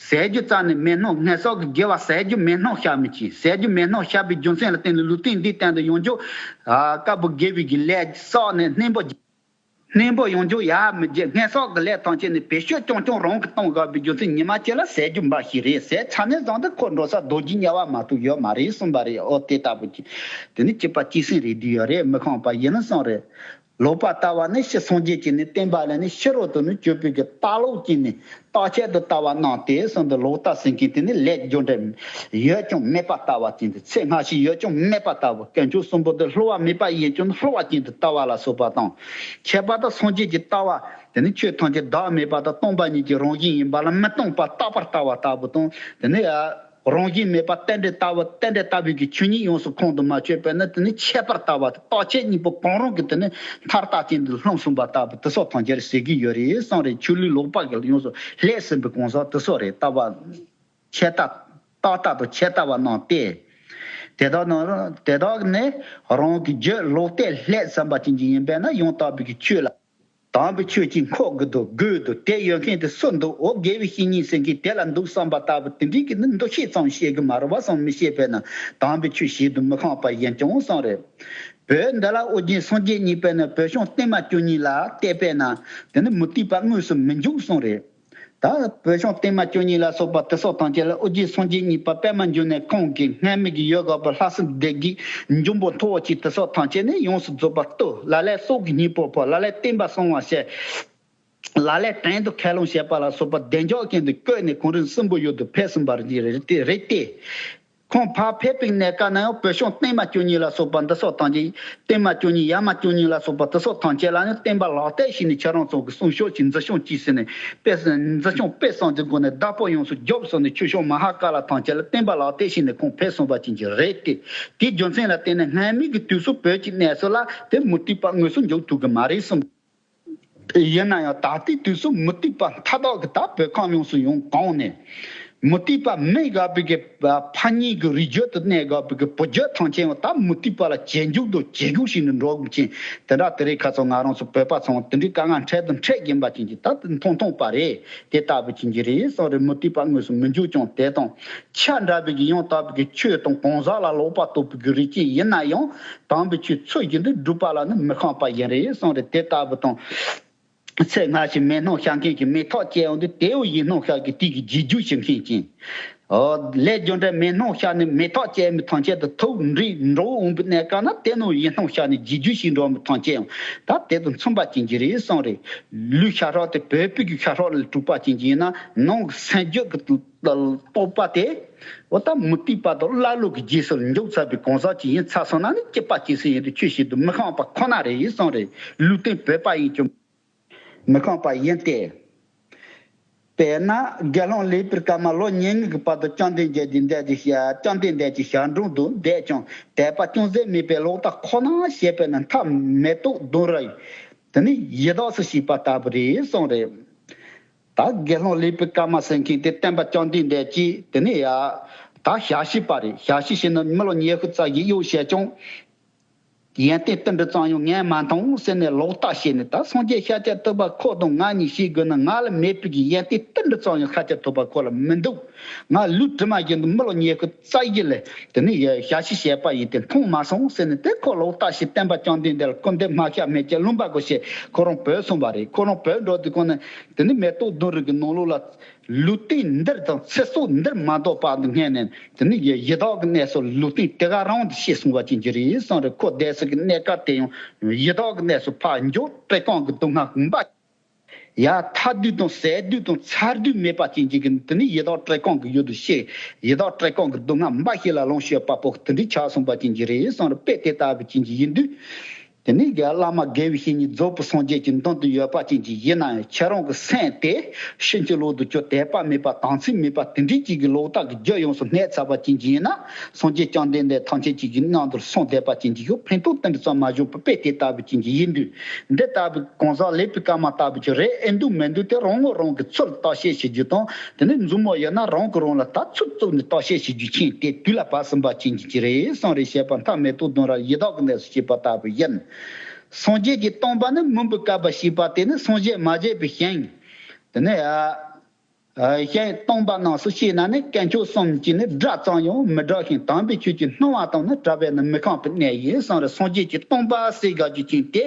ཟ་རྒྱུ་རྩ་ནས་མེད་སྣང་། སྔ་སོག་གི་དགེ་བ་ཟ་རྒྱུ་མེད་སྣང་ཤར་མི་བྱེད། ཟ་རྒྱུ་མེད་སྣང་ཤར་བའི་རྒྱུ་མཚན་ལ་བརྟེན་ནས་ལུས་རྟེན་འདིའི་སྟེང་དུ་ཡོང་རྒྱུ། ཨ། དཀར་པོ་དགེ་བའི་གི་ལས་བསགས་ནས་སྙིང་པོ། སྙིང་པོ་ཡོང་རྒྱུ་ཡ་མི་བརྗེད། སྔ་སོག་གི་ལས་ཐམས་ཅད་ནི་བེད་སྤྱོད་རྐྱང་རྐྱང་རང་གིས་གཏོང་དགོས་པའི་རྒྱུ་མཚན་ཉི་མ་གཅིག་ལ་ཟ་རྒྱུ་འབའ་ཞིག་རེད། ཟས་ཚར་ནས་བཟུང་སྟེ་ཁོ་འགྲོ་ས་རྡོ་རྗེ་དམྱལ་བ་མ་གཏོགས་ཡོད་མ་རེད་གསུངས་པ་རེད། ཨོ་དེ་ལྟ་བུ་ཅིག་དེ་ནི་སྐྱིད་པ་སྐྱིད་སེམས་རེད་དུས་ཡོད་རེད། མི་ཁོམ་པ་ཡིན་གསུངས་རེད། ལོག་པར་ལྟ་བ་ནི་ཕྱི་སངས་རྒྱས་ཀྱིས་ནི་བསྟན་པ་ལ་ནི་ཕྱི་རོལ་དུ་ནི་གྱུར་པའི་གི་ལྟ་ལོག་ཅིག་ནི་རྟག་ཆད་དུ་ལྟ་བ་རྣམས་ཏེ་གསུངས་འདུག་ལོག་ལྟ་ཟེར་མཁན་དེ་ནི་ལས་རྒྱུ་འབྲས་ཡོད་ཀྱང་མེད་པར་ལྟ་བ་ཅན་དེ། ཚེ་སྔ་ཕྱི་ཡོད་ཀྱང་མེད་པར་ལྟ་བ། དཀོན་མཆོག་གསུམ་པོ་དེ་བསླུ་བ་མེད་པ་ཡིན་ཀྱང་བསླུ་བ་ཅན་དུ་ལྟ་བ་ལ་སོགས་པ་དང་། ཁྱད་པར་དུ་སངས་རྒྱས་ཀྱི་ལྟ་བ་དེ་ནི་ཆོས་ཐམས་ཅད་བདག་མེད་པ་དང་སྟོང་པ་ཉིད་ཀྱི་རང་བཞིན་ཡིན་པ་ལ་མི་སྟོང་པར་རྟག་པར་ལྟ་བ་ལྟ་བུ་དང་། དེ་ནི་རང་བཞིན་མེད་པ་རྟེན་འབྲེལ་ལྟ་བུ། རྟེན་འབྲེལ་ལྟ་བུའི་གི་ཆོས་ཉིད་ཡོངས་སུ་ཁོང་དུ་མ་ཆུད་པས་ན་དེ་ནི་ཆད་པར་ལྟ་བ་དང་རྟག་ཆད་གཉིས་པོ་གང་རུང་གི་དེ་ནི་མཐར་ལྟ་ཅན་དུ་ལྷུང་སོང་བ་ལྟ་བུ་དེ་སོགས་ཐམས་ཅད་ཟེར་གི་ཡོད་རེད་གསུངས་རེད། ཆོས་ལུགས་ལོག་པ་གི་ཡོངས་སུ་ལྷད་ཟིན་པའི་གང་ཟག་དེ་སོགས་རེད། ལྟ་བ་ཆད་ལྟ། རྟག་ལྟ་དང་ཆད་ལྟ་བ་རྣམས་ཏེ། དེ་དག་ནི་དེ་དག་ནི་རང་གི་རྒྱུད་ལོག་ལྟས་ལྷད་ཟིན་པ་ཅན་གྱི་ཡིན་པས་ན་ཡང་དག་པའི་གི་ཆོས་ལ། དམ་པའི་ཆོས་ཀྱིས་འཁོར་དགོས་འདུག་དགོས་འདུག་དེ་ཡོད་མཁན་དེ་སུ་འདུག་འོ་དགེ་བའི་བཤེས་གཉེན་ཟེར་མཁན་དེ་ལ་འདུག་བསམ་པ་ལྟ་བུ་དེ་འདྲའི་གི་ནི་འདུ་ཤེས་ཙམ་བཤད་གི་མ་རེད་བ་བསམ་མི་ཤེས་པས་ན་དམ་པའི་ཆོས་བྱེད་དུ་མི་ཁོམ་པ་ཡིན་ཀྱང་བསམ་རེད། བོད་འདི་ལ་ཨོ་རྒྱན་སངས་རྒྱས་གཉིས་པས་ན་བོད་གཞུང་བསྟན་མ་བཅུ་གཉིས་ལ་བལྟས་པས་ན་དེ་ནི་མུ་སྟེགས་པ་དངོས་སུ་མི་འཇུག་བསམ་རེད། ད་བོད་གཞུང་བསྟན་མ་བཅུ་གཉིས་ལ་སོགས་པ་དེ་སོགས་ཐམས་ཅད་ལ་ཨོ་རྒྱན་སངས་རྒྱས་གཉིས་པ་པད་མ་འབྱུང་གནས་ཁོང་གིས་སྔ་མའི་གི་ཡོད་དགོས་པ་ལྷ་སྲིན་སྡེ་བརྒྱད་འབྱུང་པོ་མཐོ་བོ་ཅིག་དེ་སོགས་ཐམས་ཅད་ནི་ཡོངས་སུ་རྫོགས་པ་བཏུལ། ལ་ལས་སྲོག་གི་སྙིང་པོ་ཕོག་ལ་ལས་བསྟན་པ་སྲུང་བ་བྱས། ལ་ལས་བྲན་དུ་ཁས་ལེན་བྱས་པ་ལ་སོགས་པ་བདེ་འཇགས་ཅན་དུ་བཀོད་ནས་གངས་རི་སྲིན་པོའི་ཡུལ་དུ་ཕེབས་ཟིན་པ་རེད་དེ། རེད་དེ། ཁོང་ཕར་ཕེབས་པའི་གནས་སྐབས་ན་ཡང་བོད་གཞུང་བསྟན་མ་བཅུ་གཉིས་ལ་སོགས་པ་འདི་སོགས་ཐམས་ཅད་བསྟན་མ་བཅུ་གཉིས་ཡ་མ་བཅུ་གཉིས་ལ་སོགས་པ་དེ་སོགས་ཐམས་ཅད་ལ་ནི་བསྟན་པ་ལག་བསྟར་བྱས་ནས་ཁྱེད་རང་ཚོ་གི་གསུང་ཤོག་ཅིག་འཛིན་སྐྱོང་གྱིས་ཟེར་ནས་དཔེ་འཛིན་སྐྱོང་དཔེ་གསུམ་གྱི་སྒོ་ནས་བདག་པོ་ཡོངས་སུ་རྒྱོབ་ཟེར་ནས་ཆོས་ཕྱོགས་མ་ཧཱ་ཀཱ་ལ་ཐམས་ཅད་ལ་བསྟན་པ་ལག་བསྟར་བྱས་ནས་ཁོང་ཕེབས་སོང་བ་ཅན་གྱི་རེད་དེ། དེའི་རྒྱུ་མཚན་ལ་བརྟེན་ནས་སྔ་མའི་གི་དུས་སུ་བོད་ཀྱི་གནས་སུ་ལ་དེ་མུ་སྟེགས་པ་དངོས་སུ་འཇུག་ཐུབ་གི་མ་རེད་གསུངས། ཡིན་ན་ཡང་ད་ལྟའི་དུས་སུ་མུ་སྟེགས་པ་མཐའ་དག་གི་ད་བོད་ཁམས་ཡོངས་སུ་ཡོངས་གང་ནས། མུ་སྟེགས་པ་མི་དགའ་བའི་གི་ཕ་ཉིད་ཀྱི་རིགས་རྒྱུད་དུ་གནས་དགའ་བའི་གི་བུ་རྒྱུད་ཐམས་ཅད་ཡང་ད་མུ་སྟེགས་པ་ལ་ཇེ་མགྱོགས་དང་ཇེ་མགྱོགས་ཤིག་ནས་འགྲོ་དགོས་ཅིང་། དེ་འདྲ་དེ་རིང་ཁ་སང་ང་རང་ཚོ་བོད་པ་ཚང་མ་དེ་འདྲའི་དཀའ་ངལ་འཕྲད་དང་འཕྲད་བཞིན་པ་ཅན་གྱི་ད་མཐོང་མཐོང་པ་རེད། དེ་ལྟ་བུ་ཅན་གྱི་རེད་གསུངས་རེད། མུ་སྟེགས་པ་དངོས་སུ་མི་འཇུག་ཀྱང་དེ་དང་ཆ་འདྲ་བའི་གི་ཡང་དག་པའི་གི་ཆོས་དང་གང་ཟག་ལ་ལོག་པ་རྟོག་པའི་གི་རིགས་ཅན་ཡིན་ན་ཡང་དམ་པའི་ཆོས་ཚུལ་བཞིན་དུ་སྒྲུབ་པ་ལ་ནི་མི་ཁོམ་པ་ཡིན་རེད་གསུངས་རེད། དེ་ལྟ་བུ་དང་། ཚེ་སྔ་ཕྱི་མེད་སྣང་ཤར་མཁན་གྱི་མེ་ཏོག་ཅན་འོང་དུས་དེའོ་ཡིད་སྣང་ཤར་གྱི་དུས་ཀྱི་རྗེས་འཇུག་བྱེད་མཁན་ཅན། ཨོ། ལས་རྒྱུ་འབྲས་མེད་སྣང་ཤར་ནས་མེ་ཏོག་ཅན་མི་ཐམས་ཅད་དུ་ཐུག་འདྲིས་འགྲོ་འོང་པའི་གནས་སྐབས་ན་དེ་ནོ་ཡིད་སྣང་ཤར་ནས་རྗེས་འཇུག་བྱེད་འགྲོ་མི་ཐམས་ཅད་ཡང་ད་དེ་དང་མཚུངས་པ་ཅན་གྱི་རེད་གསུངས་རེད། ལུས་ཤ་ཁྲག་དེ་བོད་པའི་གི་ཤ་ཁྲག་ལས་གྲུབ་པ་ཅན་གྱི་ཡིན་ན་ནང་གི་སེམས་རྒྱུད་ཀྱི་རྟོག་པ་དེ། འོ་ད་མུ་སྟེགས་པ་དང་ཀླ་ཀློ་གི་རྗེས་སུ་འཇུག་ཚར་བའི་གང་ཟག་ཅིག་ཡིན་ཚར་སོང་ན་ནི་སྐྱིད་པ་སྐྱིད་སེ་ཡིན་དུས་ཆོས་བྱེད་དུ་མི་ཁོམ་པ་ཁོ་ན་རེད་གསུངས་རེད། ལུས་རྟེན་བོད་པ་ཡིན་ཀྱང་། མི་ཁོམ་པ་ཡིན་ཏེ། དཔེར་ན་དགེ་སློང་ལེགས་པའི་སྐར་མ་ལོ་ཉེར་ལྔ་གི་བར་དུ་བཅོམ་ལྡན་འདས་ཀྱི་འདས་ཀྱི་ཞལ་བཅོམ་ལྡན་འདས་ཀྱི་ཞལ་དྲུང་དུ་བསྡད་ཀྱང་དད་པ་ཅུང་ཟད་མེད་པའི་ལོག་ལྟ་ཁོ་ན་བྱས་པས་ན་མཐའ་མེ་ཏོག་ལྡུམ་རའི་དེ་ནི་ཡི་དྭགས་སུ་སྐྱེས་པ་ལྟ་བུ་རེད་གསུངས་རེད། ད་དགེ་སློང་ལེགས་པའི་སྐར་མ་ཟེར་མཁན་དེ་སྟོན་པ་བཅོམ་ལྡན་འདས་ཀྱིས་དེ་ནི་ཡ་ད་ཞལ་བཞེས་པ་རེད། ཞལ་བཞེས་བྱས་ན་མི་ལོ་ཉི་ཤུ་རྩ་བཞི་གཡོག་བྱས་ཀྱང་། ཡོན་ཏན་ཏིལ་འབྲུ་ཙམ་ཡང་ངས་མ་མཐོང་ཟེར་ནས་ལོག་ལྟ་བྱས་ནས་ད་སངས་རྒྱས་ཤཱཀྱ་ཐུབ་པ་ཁོ་དང་ང་གཉིས་ཤེས་དགོས་ན་ང་ལ་མེད་པའི་གི་ཡོན་ཏན་ཏིལ་འབྲུ་ཙམ་ཡང་ཤཱཀྱ་ཐུབ་པ་ཁོ་ལ་མི་འདུག་ང་ལུས་དྲི་མ་བཞིན་དུ་མི་ལོ་ཉི་ཤུ་རྩ་བཞི་ལས་དེ་ནི་ཞལ་བཞེས་བྱས་པ་ཡིན་ཏེ་མཐོང་མ་སོང་ཟེར་ནས་དེ་ཁོ་ལོག་ལྟ་བྱས་སྟོན་པ་བཅོམ་ལྡན་འདས་ལ་སྐུར་འདེབས་མ་བྱས་མེད་ཀྱི་ལུང་པ་གོ་ཤེས་ཁོ་རང་བུད་སོང་བ་རེད། ཁོ་རང་བུད་འགྲོ་དུས་གོང་ནས་དེ་ནི་མེ་ཏོག་ལྡུམ་རའི་གི་ནང་ལོགས་ལ། ལུས་རྟེན་འདིར་དང་ཚེ་སྲོག་འདིར་མ་འདོད་པ་དང་སྔས་ནས་དེ་ནི་ཡི་ཡི་དྭགས་ཀྱི་གནས་སུ་ལུས་རྟེན་དེ་ག་རང་དུ་སྐྱེས་སོང་བ་ཅན་གྱི་རེད་གསུངས་རེད། ཁོ་འདས་ས་གི་གནས་སྐབས་དེ་ཡང་ཡི་དྭགས་ཀྱི་གནས་སུ་ཕར་འགྱོ་བྲེལ་གང་གི་སྡུག་བསྔལ་འབའ། ཡ་ཐར་དུས་དང་ཟད་དུས་དང་ཚར་དུས་མེད་པ་ཅན་གྱི་གི་དེ་ནི་ཡི་དྭགས་བྲེལ་གང་གི་ཡུལ་དུ་སྐྱེས། ཡི་དྭགས་བྲེལ་གང་གི་སྡུག་བསྔལ་འབའ་ཞིག་ལ་ལོངས་སྤྱོད་པ་པོ་དེ་འདྲའི་ཆགས་སོང་བ་ཅན་གྱི་རེད་གསུངས་རེད། དཔེ་དེ་ལྟ་བུ་ཅན་གྱི་ཡིན་དུས། དེ་ནས་བླ་མ་དགེ་བའི་བཤེས་གཉེན་རྫོགས་པའི་སངས་རྒྱས་ཀྱི་མདུན་དུ་ཡོད་པ་ཅན་གྱི་ཡིན་ན་ཡང་ཁྱེད་རང་གི་སེམས་དེ་ཕྱིན་ཅི་ལོག་ཏུ་ཁྱོད་དད་པ་མེད་པ་དམ་ཚིག་མེད་པ་དེ་འདྲའི་ཅིག་གི་ལོག་ལྟ་གི་རྒྱུ་ཡོངས་སུ་གནས་ཚར་བ་ཅན་གྱི་ཡིན་ན། སངས་རྒྱས་བཅོམ་ལྡན་འདས་ཐམས་ཅད་ཀྱི་གི་མཉམ་དུ་སོང་བསྡད་པ་ཅན་གྱི་ཡོད། ཕན་ཐོགས་དེ་འདྲ་ཙམ་མ་བྱུང་བ་དཔེ་དེ་ལྟ་བུ་ཅན་གྱི་ཡིན་དུས། འདི་ལྟ་བུའི་གང་ཟག་ལེགས་པའི་སྐར་མ་ལྟ་བུ་ཅིག་རེད་ཨེ་འདུག་མི་འདུག་དེ་རང་ངོ་རང་གི་ཚུལ་བརྟག་དཔྱད་བྱེད་རྒྱུ་དང་། དེ་ནས་མཛུབ་མོ་ཡོད་ན་རང་གིས་རང་ལ་ད་ཚུར་བཙུགས་ནས་བརྟག་དཔྱད་བྱེད་རྒྱུ་ཅན་དེ་དུས་ལ་བབ་ཟིན་པ་ཅན་གྱི་ཅིག་རེད་གསུངས་རེད། བཤད་པ་མཐའ་མེ་ཏོག་བརྡུངས་ར་ཡི་དྭགས་ཀྱི་གནས་སུ་སྐྱེས་པ་ལྟ་བུ་ཡིན། སངས་རྒྱས་ཀྱི་སྟོན་པ་ནི་མུན་པའི་བསྐལ་པ་ཞེས་པ་དེ་ནི་སངས་རྒྱས་མ་བྱས་པའི་ཞིང་། དེ་ནས་ཨ། ཨ། ཞིང་སྟོན་པ་རྣམས་སུ་ཤེས་ན་ནི་དཀོན་མཆོག་གསུམ་གྱི་ནི་སྒྲ་ཙམ་ཡང་མི་གྲགས་ཤིང་དམ་པའི་ཆོས་ཀྱི་སྣང་བ་དང་ནི་བྲལ་བས་ན་མི་ཁོམ་པའི་གནས་ཡིན་གསུངས་རེད། སངས་རྒྱས་ཀྱི་སྟོན་པ་ཟེར་དགོས་རྒྱུ་ཅན་དེ་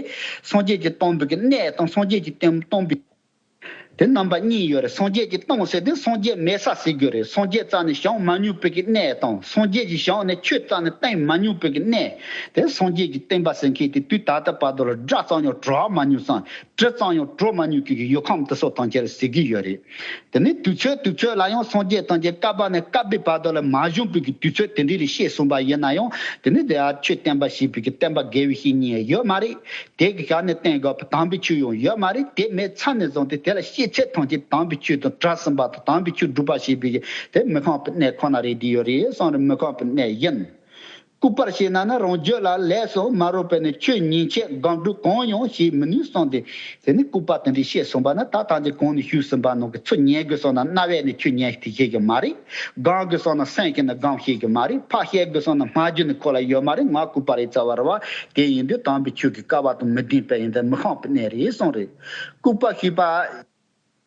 སངས་རྒྱས་ཀྱི་སྟོན་པའི་གི་གནས་དང་སངས་རྒྱས་ཀྱི་སྟོན་པའི་དེ་རྣམ་པ་གཉིས་ཡོད་རེད། སངས་རྒྱས་ཀྱི་སྟོན་ཟེར་དུས་སངས་རྒྱས་མེད་ས་ཟེར་དགོས་རེད། སངས་རྒྱས་རྩ་ནས་བྱུང་མ་མྱོང་བའི་གི་གནས་དང་སངས་རྒྱས་ཀྱི་བྱུང་ནས་ཆོས་རྩ་ནས་བསྟན་མ་མྱོང་བའི་གི་གནས། དེ་སངས་རྒྱས་ཀྱི་བསྟན་པ་ཟེར་མཁན་དེ་དུས་ད་ལྟ་བར་དུ་ལ་སྒྲ་ཙམ་ཡང་གྲགས་མ་མྱོང་ཙང་དྲི་ཙམ་ཡང་དྲོ་མ་མྱོང་གི་གི་ཡུལ་ཁམས་དེ་སོགས་ཐམས་ཅད་ལ་ཟེར་གི་ཡོད་རེད། དེ་ནས་དུས་ཚོད་དུས་ཚོད་ལ་ཡང་སངས་རྒྱས་ཐམས་ཅད་བསྐལ་པ་ནས་བསྐལ་པའི་བར་དུ་ལ་མ་བྱུང་བའི་གི་དུས་ཚོད་དེ་འདྲ་ལ་བཤད་སོང་པ་ཡིན་ན་ཡང་དེ་ནས་དེ་ཡང་ཆོས་བསྟན་པ་ཞེས་པའི་གི་བསྟན་པ་དགེ་བའི་བཤེས་གཉེན་ཡོད་མ་རེད། དེ་གི་ཞལ་ནས་བསྟན་དགོས་པའི་དམ་པའི་ཆོས་ཡང་ཡོད་མ་རེད། དེ་མེད་ཚར་ནས་བཟུང་སྟེ་དེ་ལ་ཤེས་ཚད་ཐམས་ཅད་དམ་པའི་ཆོས་དང་གྲགས་ཟིན་པ་དང་དམ་པའི་ཆོས་སྒྲུབ་པ་ཞེས་པའི་གི་དེ་མི་ཁོམ་པའི་གནས་ཁོ་ན་རེད། དེ་ཡོད་རེད་གསུངས་རེད། མི་ཁོམ་པའི་གནས་ཡིན། ལྐུགས་པར་བཤད་ན་ནི་རང་རྒྱུད་ལ་ལས་སུ་མ་རུངས་པའི་ནི་ཆོས་ཉན་བྱེད་སྒོམ་སྒྲུབ་གང་ཡང་བྱེད་མི་ནུས་གསུངས་ཏེ། དེ་ནི་ལྐུགས་པ་དེ་འདྲའི་བཤད་སོང་པ་ན་ད་ཐམས་ཅད་གོང་ནས་ཞུས་ཟིན་པ་ནང་གི་ཚུལ་ཉན་དགོས་སོང་ན་རྣ་བས་ནི་ཆོས་ཉན་ཤེས་ཀྱི་མ་རེད། སྒོམ་དགོས་སོང་ན་སེམས་ཀྱིས་ནི་སྒོམ་ཤེས་ཀྱི་མ་རེད། ཕར་བཤད་དགོས་སོང་ན་སྨྲ་རྒྱུ་ནི་ཁོ་ལ་ཡོད་མ་རེད། ང་ལྐུགས་པ་རེད་རྩ་བ་རེད་བ། དེ་ཡིན་དུས་དམ་པའི་ཆོས་ཀྱི་བསྐལ་པ་དང་མི་ལྡན་པ་ཡིན་ཏེ་མི་ཁོམ་པའི་གནས་རེད་གསུངས་རེད། ལྐུགས་པ་ཞེས་པ།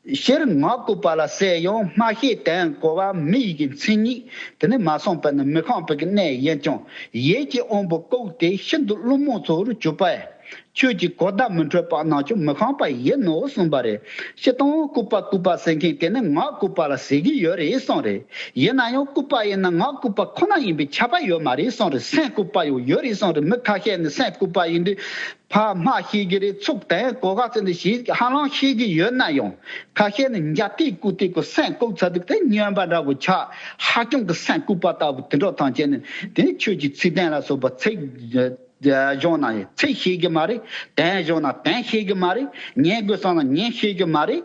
སྤྱིར་ངག་ལྐུགས་པ་ལ་ཟེར་ཡང་སྨྲ་ཤེས་དོན་གོ་བ་མི་ཡི་གི་མཚན་ཉིད་དེ་ནི་མ་སོང་པ་ནི་མི་ཁོམ་པའི་གི་གནས་ཡིན་ཀྱང་ཡིད་ཀྱི་དབང་པོ་ལྐུགས་ཏེ་ཤིན་ཏུ་བླུན་རྨོངས་ཚོར་གྱུར་པས་ཆོས་ཀྱི་གོ་བརྡ་མི་འཕྲོད་པ་རྣམས་ཀྱང་མི་ཁོམ་པ་ཡིན་ནོ་གསུངས་པ་རེད། སྤྱིར་བཏང་ལྐུགས་པ་ལྐུགས་པ་ཟེར་མཁན་དེ་ནི་ངག་ལྐུགས་པ་ལ་ཟེར་གྱི་ཡོད་རེད་གསུངས་རེད། ཡིན་ན་ཡང་ལྐུགས་པ་ཡིན་ན་ངག་ལྐུགས་པ་ཁོ་ན་ཡིན་པས་ཁྱབ་པ་ཡོད་མ་རེད་གསུངས་རེད། སེམས་ལྐུགས་པ་ཡང་ཡོད་རེད་གསུངས་རེད། མི་ཁ་ཤས་ནི་སེམས་ལྐུགས་པ་ཡིན་དུས། ཕར་སྨྲ་ཤེས་ཀྱི་རེད། ཚུར་དོན་གོ་ག་ཚོད་འདི་ཞིག་ཧ་ལམ་ཤེས་ཀྱི་ཡོད་ན་ཡང་ཁ་ཤས་ནི་འཇའ་ཏིག་ཀུ་ཏིག་གི་སེམས་ལྐུགས་ཚར་དུས་དེ་སྨྱོན་པ་འདྲ་བོ་ཆགས། ཧ་ཅང་གི་སེམས་ལྐུགས་པ་ལྟ་བུ་དེ་འདྲ་ཐམས་ཅད་ནི་དེ་ཆོས་ཀྱི་ཚིག་དོན་ལ་སོགས་པ་ཚིག་གཞུང་ན་ཡང་ཚིག་ཤེས་ཀྱི་མ་རེད། དོན་གཞུང་ན་དོན་ཤེས་ཀྱི་མ་རེད། ཉན་དགོས་བསམ་ན་ཉན་ཤེས་ཀྱི་མ་རེད།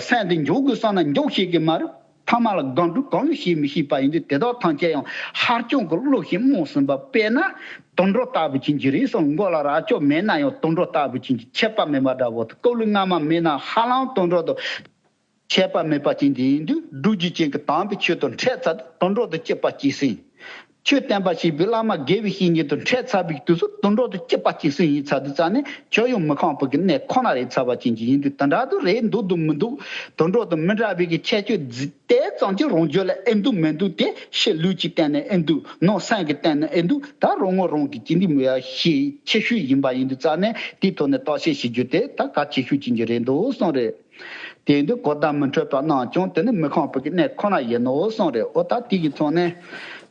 སེམས་འདི་འཇོག་དགོས་བསམ་ན་འཇོག་ཤེས་ཀྱི་མ་རེད། ཐ་མ་ལ་སྒོམ་སྒྲུབ་གང་ཡང་བྱེད་མི་ཤེས་པ་ཡིན་དུས་དེ་དག་ཐམས་ཅད་ཡང་ཧ་ཅང་གི་བློ་ཞིག་རྨོངས་ཟིན་པ་དཔེར་ན་དུད་འགྲོ་ལྟ་བུ་ཅན་གྱི་རིགས་སུ་མགོ་ལ་རྭ་ཅོ་མེད་ན་ཡང་དུད་འགྲོ་ལྟ་བུ་ཅན་གྱི་ཆད་པ་མེད་པ་འདྲ་བོ་དང་ཀུ་ལུ་རྔ་མ་མེད་ན་ཧ་ལམ་དུད་འགྲོ་དང་ཆད་པ་མེད་པ་ཅན་གྱི་ཡིན་དུས་སྒྲུབ་བརྒྱུད་ཅན་གྱི་དམ་པའི་ཆོས་དང་འཕྲད་ཚར་དུས་དུད་འགྲོ་དང་གཅིག་པ་གཅིག་སྲིད། ཆོས་བསྟན་པ་ཞེས་པའི་བླ་མ་དགེ་བའི་བཤེས་གཉེན་དང་འཕྲད་ཚར་བའི་དུས་སུ་དུད་འགྲོ་དང་གཅིག་པ་གཅིག་སྲིད་ཡིན་ཚར་དུས་ཙ་ནས་ཁྱོད་ཡང་མི་ཁོམ་པའི་གི་གནས་ཁོ་ན་རེད་ཚར་བ་ཅན་གྱི་ཡིན་དུས་དེ་འདྲ་དུ་རེད་འདུག་དུ་མི་འདུག་དུད་འགྲོ་དང་མི་འདྲ་བའི་གི་ཁྱད་ཆོས་ཇི་ལྟ་ཙམ་གྱིས་རང་རྒྱུད་ལ་ཨེ་འདུག་མི་འདུག་དེ་ཕྱི་ལུས་ཀྱི་སྟེང་ནས་ཨེ་འདུག་ནང་སེམས་ཀྱི་སྟེང་ནས་ཨེ་འདུག་ད་རང་ངོ་རང་གི་ཅི་འདི་མི་ཡ་ཤེས་ཆེ་ཤོས་ཡིན་པ་ཡིན་དུས་ཙ་ནས་དེའི་ཐོག་ནས་བརྟག་དཔྱད་བྱེད་རྒྱུ་དེ་ད་གལ་ཆེ་ཤོས་ཅན་གྱི་རེད་འདུག་གསུངས་རེད། དེ་ཡིན་དུས་གོ་བརྡ་མི་འཕྲོད་པ་རྣམས་ཀྱང་དེ་ནི་མི་ཁོམ་པའི་གི་གནས་ཁོ་ན་ཡིན་ནོ་གསུངས་རེད། འོ་ད་དེ་གི་ཐོག་ནས་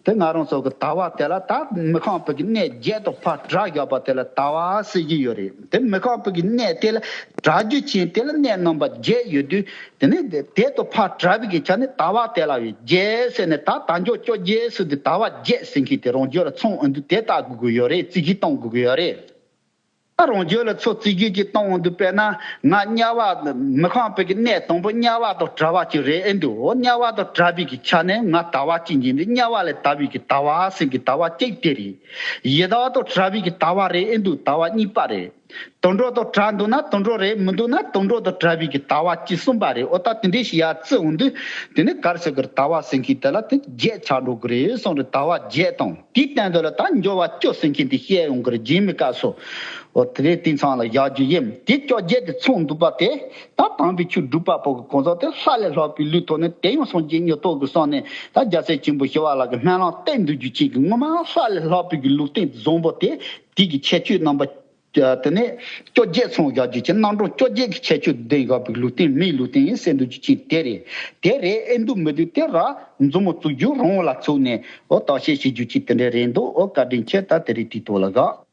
དེ་ང་རང་ཚོ་གི་ལྟ་བ་དེ་ལ་ད་མི་ཁོམ་པའི་གི་གནས་བརྒྱད་དང་ཕར་བྲལ་ཡོད་པ་དེ་ལ་ལྟ་བ་ཟེར་གྱི་ཡོད་རེད། དེ་མི་ཁོམ་པའི་གི་གནས་དེ་ལ་བྲལ་རྒྱུ་ཅན་དེ་ལ་གནས་རྣམ་པ་བརྒྱད་ཡོད་དུས་དེ་ནི་དེ་དང་ཕར་བྲལ་བའི་གི་ཆ་ནས་ལྟ་བ་དེ་ལ་ཡོད་བརྒྱད་ཟེར་ནས་ད་དལ་འབྱོར་བཅོ་བརྒྱད་ཟེར་དུས་ལྟ་བ་བརྒྱད་ཟེར་མཁན་དེ་རང་རྒྱུད་ལ་ཚང་འོང་དུས་དེ་ལྟ་དགོས་ཀྱི་ཡོད་རེད། རྩིས་གཞི་གཏོང་དགོས་ཀྱི་ཡོད་རེད། ད་རང་རྒྱུད་ལ་ཚུར་རྩིས་གཞི་ཅིག་གཏོང་འོང་དུས་དཔེར་ན་ང་དམྱལ་བ་མི་ཁོམ་པའི་གི་གནས་དང་པོ་དམྱལ་བ་དང་བྲལ་བ་ཅིག་རེད་ཨེ་འདུག་འོ་དམྱལ་བ་དང་བྲལ་བའི་གི་ཆ་ནས་ང་ལྟ་བ་གཅིག་ཡིན་དུས་དམྱལ་བ་ལས་ལྟ་བའི་གི་ལྟ་བ་ཟེར་གི་ལྟ་བ་གཅིག་དེ་རེད། ཡི་དྭགས་དང་བྲལ་བའི་གི་ལྟ་བ་རེད་ཨེ་འདུག་ལྟ་བ་གཉིས་པ་རེད། དུད་འགྲོ་དང་བྲལ་འདུག་ན་དུད་འགྲོ་རེད། མི་འདུག་ན་དུད་འགྲོ་དང་བྲལ་བའི་གི་ལྟ་བ་གཅིག་གསུམ་པ་རེད། འོ་ད་དེ་འདྲའི་ཞིག་ཡར་བརྩི་འོང་དུས་དེ་ནི་ག་རེ་ཟེར་གི་རེད། ལྟ་བ་ཟེར་མཁན་དེ་ལ་དེ་བརྒྱད་ཆགས་འགྲོ་གི་རེད་གསུངས་རེད། ལྟ་བ་བརྒྱད་དང་། དེའི་སྟེང་དུ་ལ་ད་འབྱོར་བ་བཅུ་ཟེར་མཁན་དེ་བཤད་ཡོང་གི་རེད། རྗེས་མའི་སྐབས་སུ། འོ་དེ་རེད། དེ་མཚམས་ལ་བཞག་རྒྱུ་ཡིན། དེ་བཅོ་བརྒྱད་དེ་ཚང་འདུག་པ་དེ་ད་དམ་པའི་ཆོས་སྒྲུབ་པ་པོ་གི་གང་ཟག་དེ་ལྷ་ལས་ལྷག་པའི་ལུས་ཐོབ་ནས་དེ་ཡང་སངས་རྒྱས་མྱུར་ཐོབ་ཀྱི་སོང་ནས་ད་རྒྱལ་སྲས་ཆེན་པོ་ཞི་བ་ལྷ་གི་སྨོན་ལམ་བཏབ་འདུག་རྒྱུ་ཅན་གྱི་ངོ་མ་ལྷ་ལས་ལྷག་པའི་གི་ལུས་རྟེན་བཟང་པོ་དེ་དེ་གི་ཁྱད་ཆོས་རྣམ་པ་དེ་ནས་བཅོ་བརྒྱད་ཚང་བཞག་རྒྱུ་ཅན། རྣམ་གྲངས་བཅོ་བརྒྱད་ཀྱི་ཁྱད་ཆོས་ལྡན་དགོས་པའི་ལུས་རྟེན་མིའི་ལུས་རྟེན་ཡིན་ཟེར་འདུག་རྒྱུ་ཅན་དེ་རེད། དེ་རེད་ཨེ་འདུག་མི་འདུག་དེ་ར་མཛུབ་མོ་བཙུགས་རྒྱུ་རང་ལ་བཙུགས་ནས་འོ་བརྟག་དཔྱད་བྱེད་རྒྱུ་ཅན་དེ་འདྲ་རེད་འདུག་འོ་བཀའ་དྲིན་ཆེ། ད་དེ་རིང་དེའི་ཐོག་ལ་བཞག